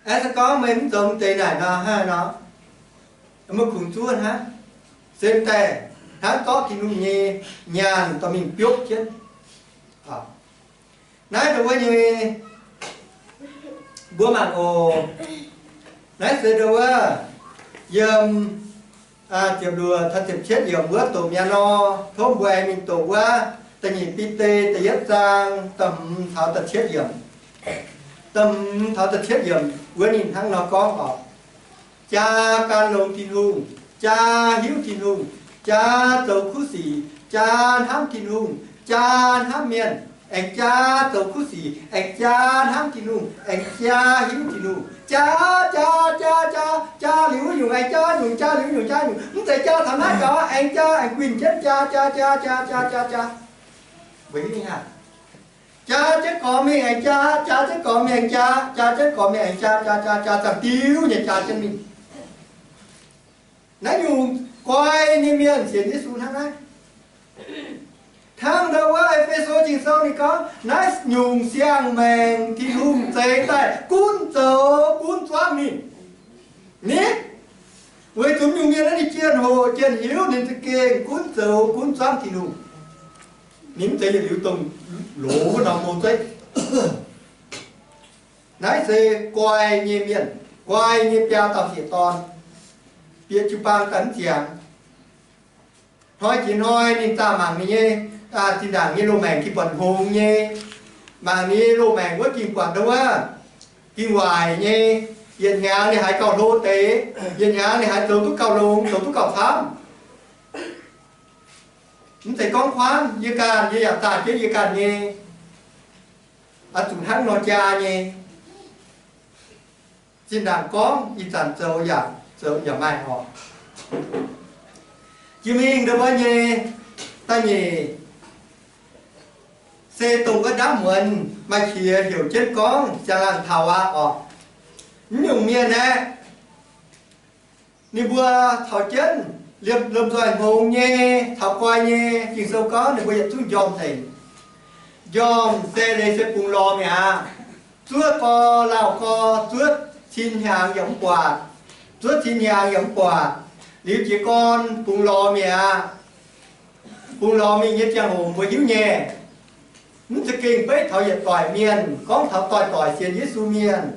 Aeqv, se gorngv meih mv zoux mv deix naaic nor, hnangv nor, meih kungx zuov hnangv. Se daaih hnangv zorqv Tin-Hungh nyei nyaanh dorh mingh biopv jienv. Naaiv ndongc wuov nyei, mbuo mangc oc. Naaiv se ndongc wuov, yiem ziepc luoqc taux ziepc cietv yiemc wuov doqc mi'aqv nor, tov mbuo aengx mingh doqc wuov da'nyeic Bide da'yietv zaang da'hmz taux da'cietv yiemc. Da'hmz taux da'cietv yiemc wuov ninh hnangv nor gorngv oc. Jaa gan longx Tin-Hungh, jaa hiuv Tin-Hungh, jaa zoux kuv sic, jaa hnamv Tin-Hungh, jaa hnamv mienh, aengx jaa zoux kuv sic, aengx jaa hnamv Tin-Hungh, aengx jaa hiuv Tin-Hungh. Jaa, jaa, jaa, jaa, jaa liuz nyungc aengx jaa nyungc, jaa liuz nyungc jaa nyungc. Mv zeiz jaa taux naaiv gaux, aengx jaa aengx guinh jienv jaa, jaa, jaa, jaa, jaa, jaa, jaa. Mbuo hiuv nyei aqv. Jaa jienv gormx mingh aengx jaa, jaa jienv gormx mingh aengx jaa, jaa jienv gormx mingh aengx jaa, jaa, jaa, jaa, zaangc diuv nyei jaa jienv mingh. Naaiv nyungc guai nyei mienh sienx Yesu hnangv naaiv. Hnangv ndau wuov E^fe^so Ging-Sou ninh gorngv, naaiv nyungc siang-maengc Tin-Hungh zeix daaih gunv zoux gunv zuangv ninh. Nitv, weic zuqc nyungc mienh naaiv ninh jienh hoc jienh hiuv, ninh za'gengh gunv zoux gunv zuangv Tin-Hungh. Ninh mv zeiz yietc liuz dongh loz wuov norm mou zeiv. Naaiv se guai nyei mienh, guai nyei biaa dauh sieqv dorn, bieqc jiu-baang daaih mv ziangx. Hnoi jiex hnoi ninh zaah mangc ninh nyei zinh ndaangc nyei loz-maengc ging buatc hngongx nyei, mangc ninh nyei loz-maengc wuov ging buatc ndau wuov, ging waaic nyei. Yietc hnyangx ninh haiz gauh hlo deix, yietc hnyangx ninh haiz zoux duqv gauh longx, zoux duqv gauh camv. Mv zeiz gorngv kuaanv, yie ganh, yie yaac zaah jienv yie ganh nyei. Oix zuqc hnangv nor jaa nyei. Zinh ndaangc gorngv ih zanc zoux yaac, zoux yaac maaih oc. Jiex mingh ndau wuov nyei da'nyeic se dongh wuov ndaamv muonz maaih qiex heuc jienv gorngv siang-laangh taux aqv oc. Mv nyungc mienh aeqv, ninh mbuo taux jienv liemh lomh nzoih hngongx nyei, taux guai nyei, Ging-Sou gorngv ninh mbuo yietc zungv njormh nzengc. Njormh se leiz se bungx lorz mi'aqv. Zuov gau, lauh gau, zuov cin hnyangx yaac mv buatc, zuov cin hnyangx yaac mv buatc. Liuz jiez gorn bungx lorz mi'aqv. Bungx lorz mingh nyei ziangh hoc mbuo hiuv nyei. Mv za'gengh beiv taux yietc doic mienh, gorngv taux doic-doic sienx Yesu mienh.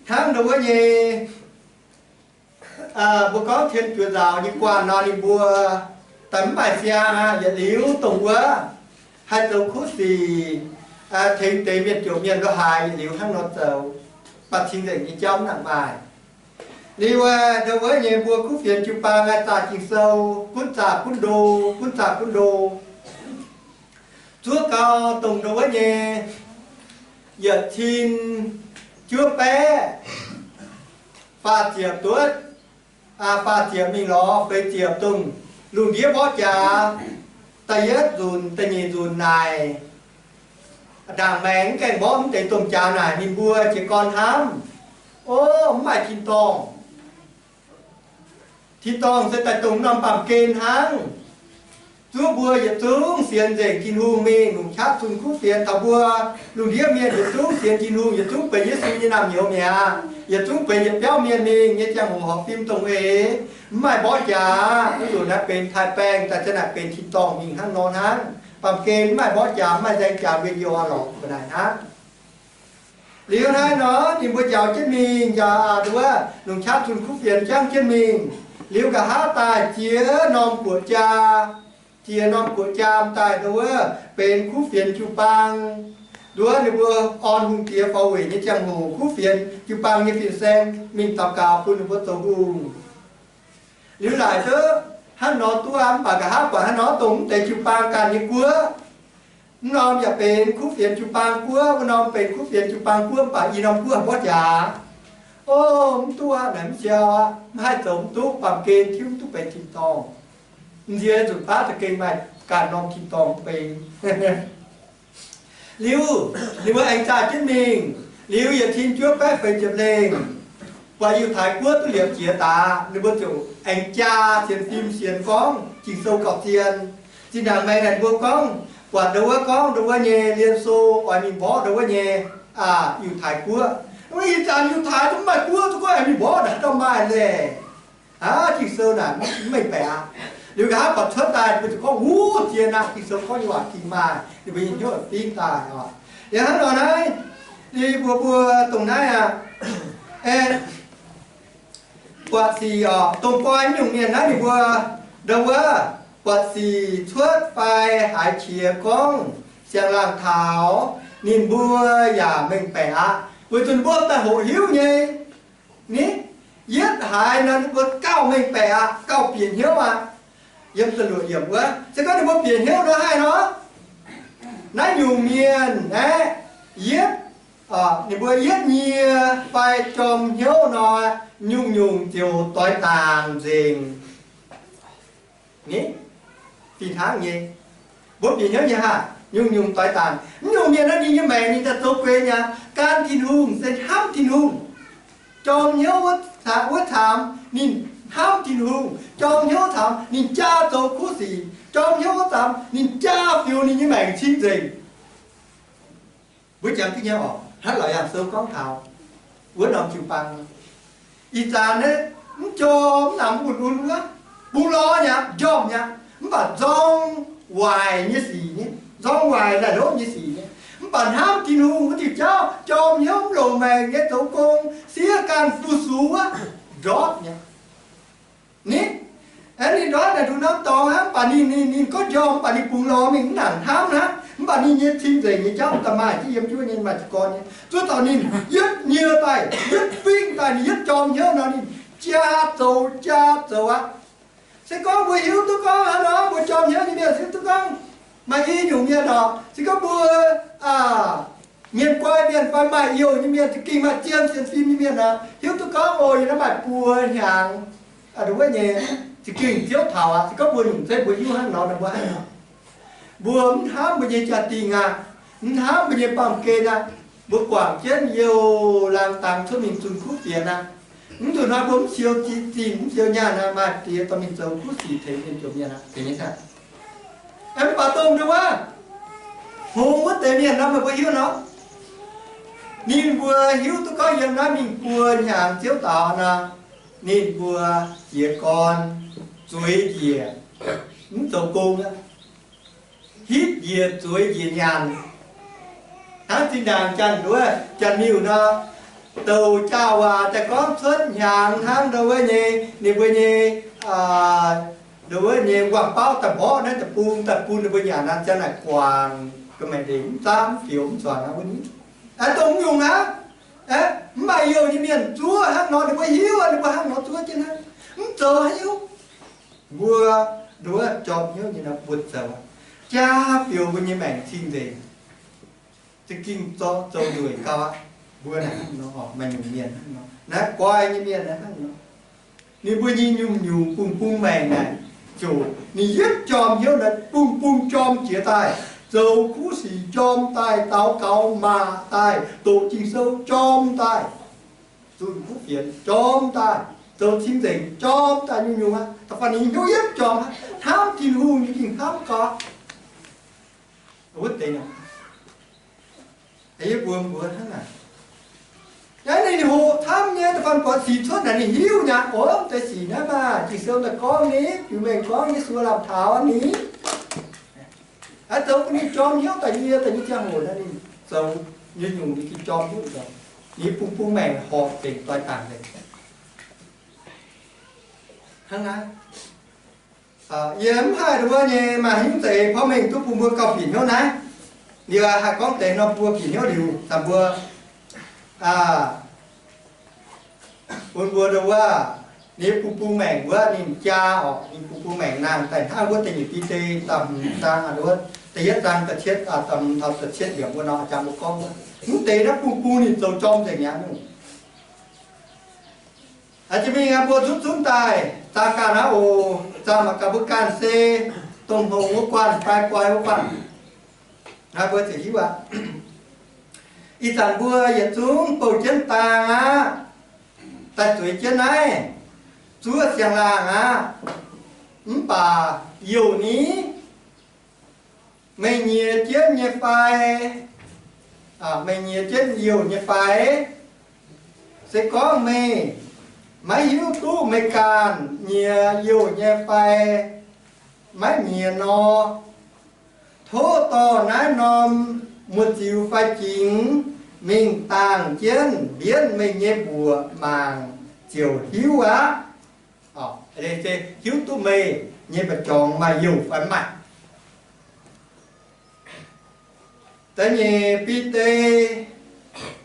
Hnangv ndau wuov nyei, mbuo gorngv tien buoz nzaaux nyei guanh nor, ninh mbuo daaih mv maaih siang aqv. Yietc liuz dongh wuov haih zoux kuv sic, tengx deix mienh jomc mienh lo haaix, yietc liuz hnangv nor zoux, baac cing-nzengc nyei jauv mv nangc maaih. Liuz ndau wuov nyei mbuo kuv fienx jiu-baang aah, zaah Ging-Sou gunv zaah gunv ndo, gunv zaah gunv ndo. Zuov gau dongh ndau wuov nyei yietc cin juov baeqv faah ziepc duqv, faah ziepc mingh lorz feix ziepc dongh lungh ndiev mborqv jaax, da'yietv nzunc da'nyeic nzunc naaic, ndaangc maengx mv gaengh mborqv mv deix domh jaax naaic, ninh mbuo jiez gorn hnamv, o, mv maaih tin-dorngh. Tin-dorngh se daaih dongh norm baamh gen hnangv. Zuov mbuo yietc zungv sienx nzengc Tin-Hungh mingh, longc qaqv zunh kuv fienx taux mbuo lungh ndiev mienh yietc zungv sienx Tin-Hungh, yietc zungv benx Yesu nyei naamh nyouz mi'aqv. Yietc zungv benx yietc biauv mienh mingh nyei ziangh hoc horpc fim dongh eix, mv maaih mborqv jaax, mv nzunc naaiv benx taaix-baengh, daaih ziang naaic benx tin-dorngh mingh hnangv nor hnangv. Baamh gen mv maaih mborqv jaax, mv maaih nzaeng jaax, mbuo yie orn lorqc ga'naaiv hnangv. Liuz naaiv nor, ninh mbuo njaaux jienv mingh, njaaux a'nduov longc qaqv zunh kuv fienx jangv jienv mingh. Liuz nqa'haav daaih ziex norm guoqv jaa, ziex norm guoqv jaa daaih nduov benx kuv fienx jiu-baang. Nduov ninh mbuo orn hungh diex faaux weic nyei ziangh hoc, kuv fienx jiu-baang nyei fin-saeng mingh daux gaux bun ninh mbuo zoux hungh. Liuz laaic duqv hnangv nor duqv aqv, mv baac nqa'haav buatc hnangv nor dongh mv deix jiu-baang ganh nyei guoqv. Mv norm yaac benx kuv fienx jiu-baang guoqv, wuov norm benx kuv fienx jiu-baang guoqv, mv baac i norm guoqv mborqv jaax. O, mv duqv aqv, naaic mv siou aqv, mv haih zoux mv duqv, baamh gen tiuv mv duqv benx tin-dorngh. M'nziex nzunc baav za'gengh maaih ganh norm tin-dorngh benx. Liuz, ninh mbuo aengx zaah jienv mingh. Liuz yietc cin juov baeqv feix ziepc lengh, Buatc Yiutai Guoqv duqv liepc jiez daaih, ninh mbuo ziouc aengx jaa sienx fim sienx gorngv Ging-Sou gauh zien. Zinh ndaangc maengx naaic ninh mbuo gorngv, buatc ndau wuov gorngv ndau wuov nyei Liên Xô oix mingh mborqv ndau wuov nyei Yiutai Guoqv. Ih zanc Yiutai mv maaih guoqv, duqv gorngv aengx mingh mborqv naaic, ndau maaih laeh. Aa, Ging-Sou naaic mv mengh baeqc aqv. Liuz nqa'haav buatc cuotv daaih, mbuo ziouc gorngv, Wuov, zien aqv, Ging-Sou gorngv nyei waac ging maaih, ninh mbuo nyei hnyouv fingx daaih oc. Yaac hnangv nor naaiv, ninh mbuo, mbuo dongh naaiv aqv. Aeqv, buatc sic oc, dongh boi nyungc mienh naaiv ninh mbuo ndau wuov buatc sic cuotv fai haiz qiex gorngv siang-laangh taux, ninh mbuo yaac mengh baeqc aqv. Weic zuqc ninh mbuo daaih hoqc hiuv nyei. Ni, yietv haiz nor ninh mbuo gauh mengh baeqc aqv, gauh bieqc hnyouv aqv. Yiem da'luoqc yiemc wuov, se gorngv ninh mbuo bieqc hnyouv nor haih nor, naaiv nyungc mienh aeqv, yietv, ninh mbuo yietv nyie fai jorm hnyouv nor, nyungc-nyungc ziouc doix dangc nzengc. Ni, fih hnangv nyei. Mbuo bieqc hnyouv nyei haah, nyungc-nyungc doix dangc. Mv nyungc mienh naaiv ninh nyei maengc ninh daaih zoux gueix nyei aqv. Gan Tin-Hungh se hnamv Tin-Hungh. Jorm hnyouv wuov caamx ninh hnamv Tin-Hungh. Jorm hnyouv caamx ninh jaa zoux kuv sic. Jorm hnyouv wuov caamx ninh jaa fioux ninh nyei maengc cing-nzengc. Mbuo jangx duqv nyei oc. Hnangv Laauc Yaangh Sou gorngv taux wuov norm jiu-baang, ih zanc naaiv mv jorm, mv nangc mv bun wuov, bungx lorz nyei aqv, njormh nyei aqv, mv baac nzorng waaic nyei sic nyei, nzorng waaic naaic hlopv nyei sic nyei. Mv baac hnamv Tin-Hungh wuov diuh jauv jorm hnyouv, mv longc maengc nyei zoux gong, siev ganh fu-sux wuov, ndortv nyei. Ni, aeqv, ninh ndortv naaic nduqc norm dorngx hnangv, mv baac ninh, ninh, ninh gorngv njormh, mv baac ninh bungx lorz mingh, mv nangc hnamv hnangv. Mv baac ninh nyei cing-nzengc nyei jauv daaih maaih jienv yiem njuov nyei, maaih jiez gorn nyei. Zuov taux ninh yietv nyie daaih, yietv fingx daaih, ninh yietv jorm hnyouv nor, ninh jaa zoux, jaa zoux aqv. Se gorngv mbuo hiuv duqv gorngv hnangv nor, mbuo jorm hnyouv nyei mienh hiuv duqv gorngv maaih i nyungc mienh oc, se gorngv mbuo mienh guai mienh fai maaih youh nyei mienh, za'gengh maaih zien sienx fim nyei mienh aqv, hiuv duqv gorngv oc, yie naaiv maaih buo hnyangx, aa, ndongc wuov nyei, za'gengh Ziouv taux aqv. Se gorngv mbuo nyungc zeiv mbuo hiuv hnangv nor, mbuo hnangv nor, mbuo mv hnamv mbuo nyei jaa-dingh aqv, mv hnamv mbuo nyei baamh gen aqv. Mbuo guangc jienv youh laangz dangx cuotv mingh zunh kuv fienx aqv. Mv nzunc hnoi mbuo mv siou zinh, mv siou nyaanh aqv, maaih diex dorh mingh zoux kuv sic tengx mienh jomc mienh aqv. Mv baac dongh ndau wuov hngongx wuov deix mienh nor, meih mbuo hiuv nor, ninh mbuo hiuv duqv gorngv yiem naaiv mingh buo hnyangx Ziouv daux nor, ninh mbuo jiez gorn, zueiz njiec, mv zoux gong aqv. Hitv njiec zueiz njiec nyanc. Hnangv zinh ndaangc janx-nduov, janx-miuc nor, douc jaa waac daaih gorngv cuotv hnyangx hnangv ndau wuov nyei, ninh mbuo nyei, ndau wuov nyei nquaah bauv daaih mborqv naaiv deic-bung daaih bun ninh mbuo nyanc nor, janx naaic guangc ga'maeqc ndeic mv zaapv mv fioux mv zuangx aqv wuov ni. Dongh nyungc aqv. Mv maaih youh nyei mienh zuov hnangv nor, ninh mbuo hiuv aqv, ninh mbuo hnangv nor zuov jienv hnangv, mv zoux haaix nyungc. Mbuo nduov jorm hnyouv nyei nor, mbuo zoux aqv. Jaa fioux mbuo nyei maengc cing-nzengc, za'gengh zorqv zoux nzueic gau aqv. Mbuo naaic hnangv nor, maaih nyungc mienh hnangv nor, naaiv guai nyei mienh naaiv hnangv nor, ninh mbuo nyei nyungc-nyungc bungx-bung maengc naaic, ziouc ninh yietv jorm hnyouv naaic bungx-bung jorm jiex daaih, zoux kuv sic jorm daaih, daux gaux maac daaih, doqc Ging-Sou jorm daaih, zunh kuv fienx jorm daaih, zoux cing-nzengc jorm daaih, nyungc-nyungc aqv. Da'faanh ninh hnyouv yietv jorm aqv, hnamv Tin-Hungh nyei, ninh hnamv gau. Wuov deix nor, yie mbuo mbuox hnangv naaic, naaiv ninh hoqc camv nyei, da'faanh buatc sic cuotv naaic ninh hiuv nyei aqv. Oc, deix sic naaiv maah, Ging-Sou daaih gorngv ni, biux mengh gorngv Yesu lamh taux ni. Aa, zoux bun ninh jorm hnyouv daaih nyei, daaih nyei ziangh hoc naaiv ninh zoux nyungc-nyungc ninh gengh jorm hnyouv nzengc. Ninh bungx-bung maengc horpc nzengc, doix dangc nzengc. Hnangv naaiv, yie mv haih nduov nyei maaih haaix nyungc deix porv mengh duqv bun mbuo gauh bieqc hnyouv naaiv. Yie haih gorngv deix nor bun mbuo bieqc hnyouv liuz, dangh mbuo bun mbuo nduov, ninh bungx-bung maengc wuov ninh jaa orqc, ninh bungx-bung maengc nangh daaih hnangv wuov da'nyeic Bide da'hmz zaang, da'yietv zaang da'cietv, da'hmz taux da'cietv yiemc wuov nor, jangx mbuo gorngv wuov, mv deix naaiv bungx-bung ninh zoux jorm nzengc mi'aqv. Jiex mingh mbuo zunv zunv daaih, zaah ganh aqv oc. Zaah mangc gaax mbuo ganh se dongh hngongx wuov guanh fai guai wuov guanh. Naaiv mbuo ziouc hiuv aqv. Ih zanc mbuo yietc zungv bouh jienv daang aqv. daaih zueiz jienv naaiv zuov siang-laangh aqv. Mv baac youh ni, meih nyiex jienv nyei fai? Meih nyiex jienv youh nyei fai? Se gorngv meih maiv hiuv duqv meih ganh nyiex youh nyei fai maiv nyiex nor, tov dorh naaiv norm muoz-ziux fai jingx mingh dangh jienv mbienv meih nyei mbuoqc mangc ziouc hiuv aqv. Se hiuv duqv meih nyei mba'jorngx maaih youh fai mv maaih. Da'nyeic Bide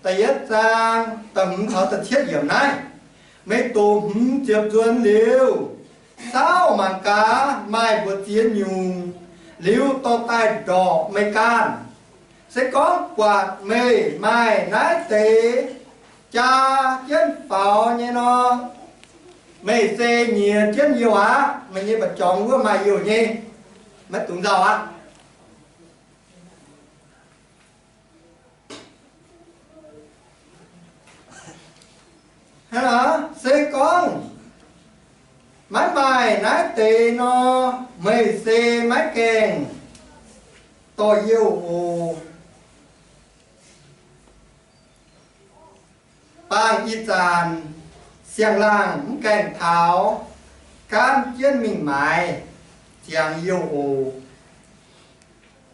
da'yietv zaang da'hmz taux da'cietv yiemc naaiv, meih doqc hmz ziepc nzuonx liuz, saauv mangc gaax maaih mbuoqc ziex nyungc, liuz dorh daaih ndorqc meih ganh. Se gorngv buatc meih maaih naaiv deix jaa jienv faaux nyei nor, meih se nyiex jienv youh aqv. Meih nyei mba'jorngx wuov maaih youh nyei, maiv dungx nzauh aqv. Hnangv naaic, se gorngv maiv maaih naaiv deix nor, meih se maiv gaengh dorh youh oc. Bangh ih zanc siang-laangh mv gaengh taux, gaanv jienv mingh maaiz ziangx youh oc.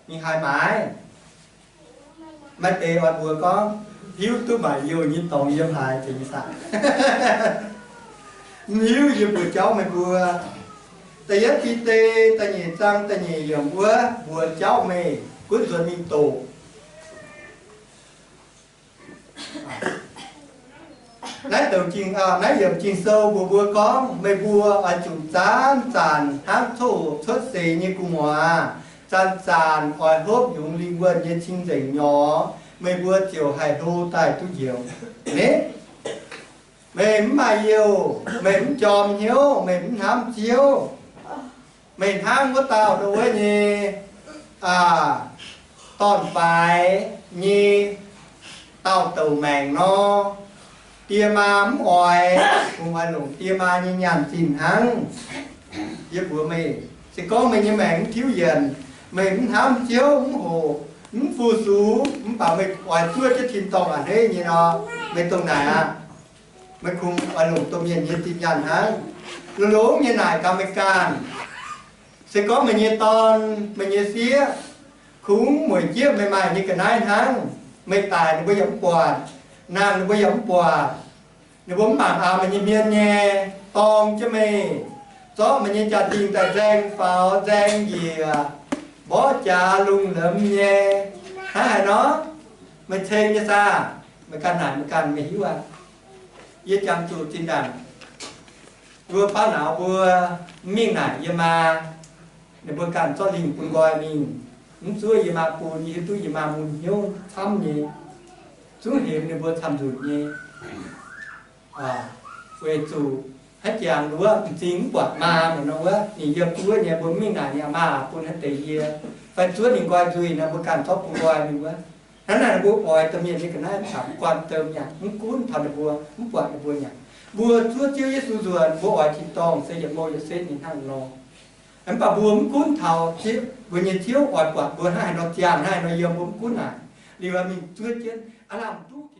Mingh haaix maaiz? Maaih deix oix mbuox gorngv, hiuv duqv maaic youh nyei dorngx yiem haaix, zeiz nyei saah? Mv hiuv, yie mbuox jauv meih mbuo. Da'yietv Bide da'nyeic zaang da'nyeic yiemc wuov mbuox jauv meih gunv nzuonx mingh doqc. Naaiv douc Ging, naaiv yiemc Ging-Sou mbuox mbuo gorngv, meih mbuo oix zuqc zanc-zanc hnangv coqv-hoqc cuotv seix nyei gu'nguaaz, zanc-zanc oix hopv yungz lingh wuonh nyei cing-nzengc nyorx, meih mbuo ziouc haih hlo daaih duqv njoux. Meih mv maaih youh, meih mv jorm hnyouv, meih mv hnamv Ziouv, meih hnangv wuov dauh ndo wuov nyei dorn-faix nyei dauh douc maengc nor, die maa mv oix, kungx oix longc die maa nyei nyaanh zinh hnangv. Yie mbuox meih, se gorngv meih nyei maengc mv tiuv yienc, meih mv hnamv Ziouv, mv hoqc, mv fu-sux, mv baac meih oix zuov jienv tin-dorngh a'hneiv nyei nor, meih dongh naaic aqv. Meih kungx oix longc domh mienh nyei zinh nyaanh hnangv. Longx-longx nyei naaic gaax meih ganh, se gorngv meih nyei dorn, meih nyei sieqv, kungx mueic jieqv meih maaih nyei ga'naaiv hnangv, meih daic ninh mbuo yaac mv buatc, nangh ninh mbuo yaac mv buatc, ninh mbuo mv mangc aax meih nyei hmien nyei, dorng jienv meih, zorqv meih nyei jaa-dingh daaih nzaeng faaux nzaeng njiec, mborqv jaax lungh lomz nyei. Hnangv haaix nor? Meih ceng nyei saah? Meih ganh naaic meih ganh, meih hiuv aqv. Yie jangx zuqc zinh ndaangc mbuo baav nauz mbuo mv mingh naaic yie maa, ninh mbuo ganh zorqv lingh bun nqoi mingh, mv zuov yie maa bun. Yie hiuv duqv yie maa mun hnyouv camv nyei, zungv hemx ninh mbuo camv-nzunc nyei. Weic zuqc haaix jangx nduov m'zing mv buatc maa nor wuov, ninh yiem zuov nyei, mbuo mv mingh naaic ninh maa bun haaix deix yie, fai zuov ninh nqoi nzuih nor mbuo ganh zorqv bun nqoi mingh wuov. Hnangv naaic mbuo oix domh mienh nyei ga'naaiv mv baac mv guanh domh nyanc, mv gunv taux ninh mbuo, mv buatc ninh mbuo nyanc. Mbuo zuov Ziouv Yesu nzuonx, mbuo oix tin-dorngh se yietc mouh yietc setv nyei hnangv nor. Mv baac mbuo mv gunv taux Ziouv, mbuo nyei Ziouv oix buatc mbuo hnangv haaix nor ziangh, hnangv haaix nor yiem, mbuo mv gunv naaic. Liuz mingh zuov jienv aav lamh duqv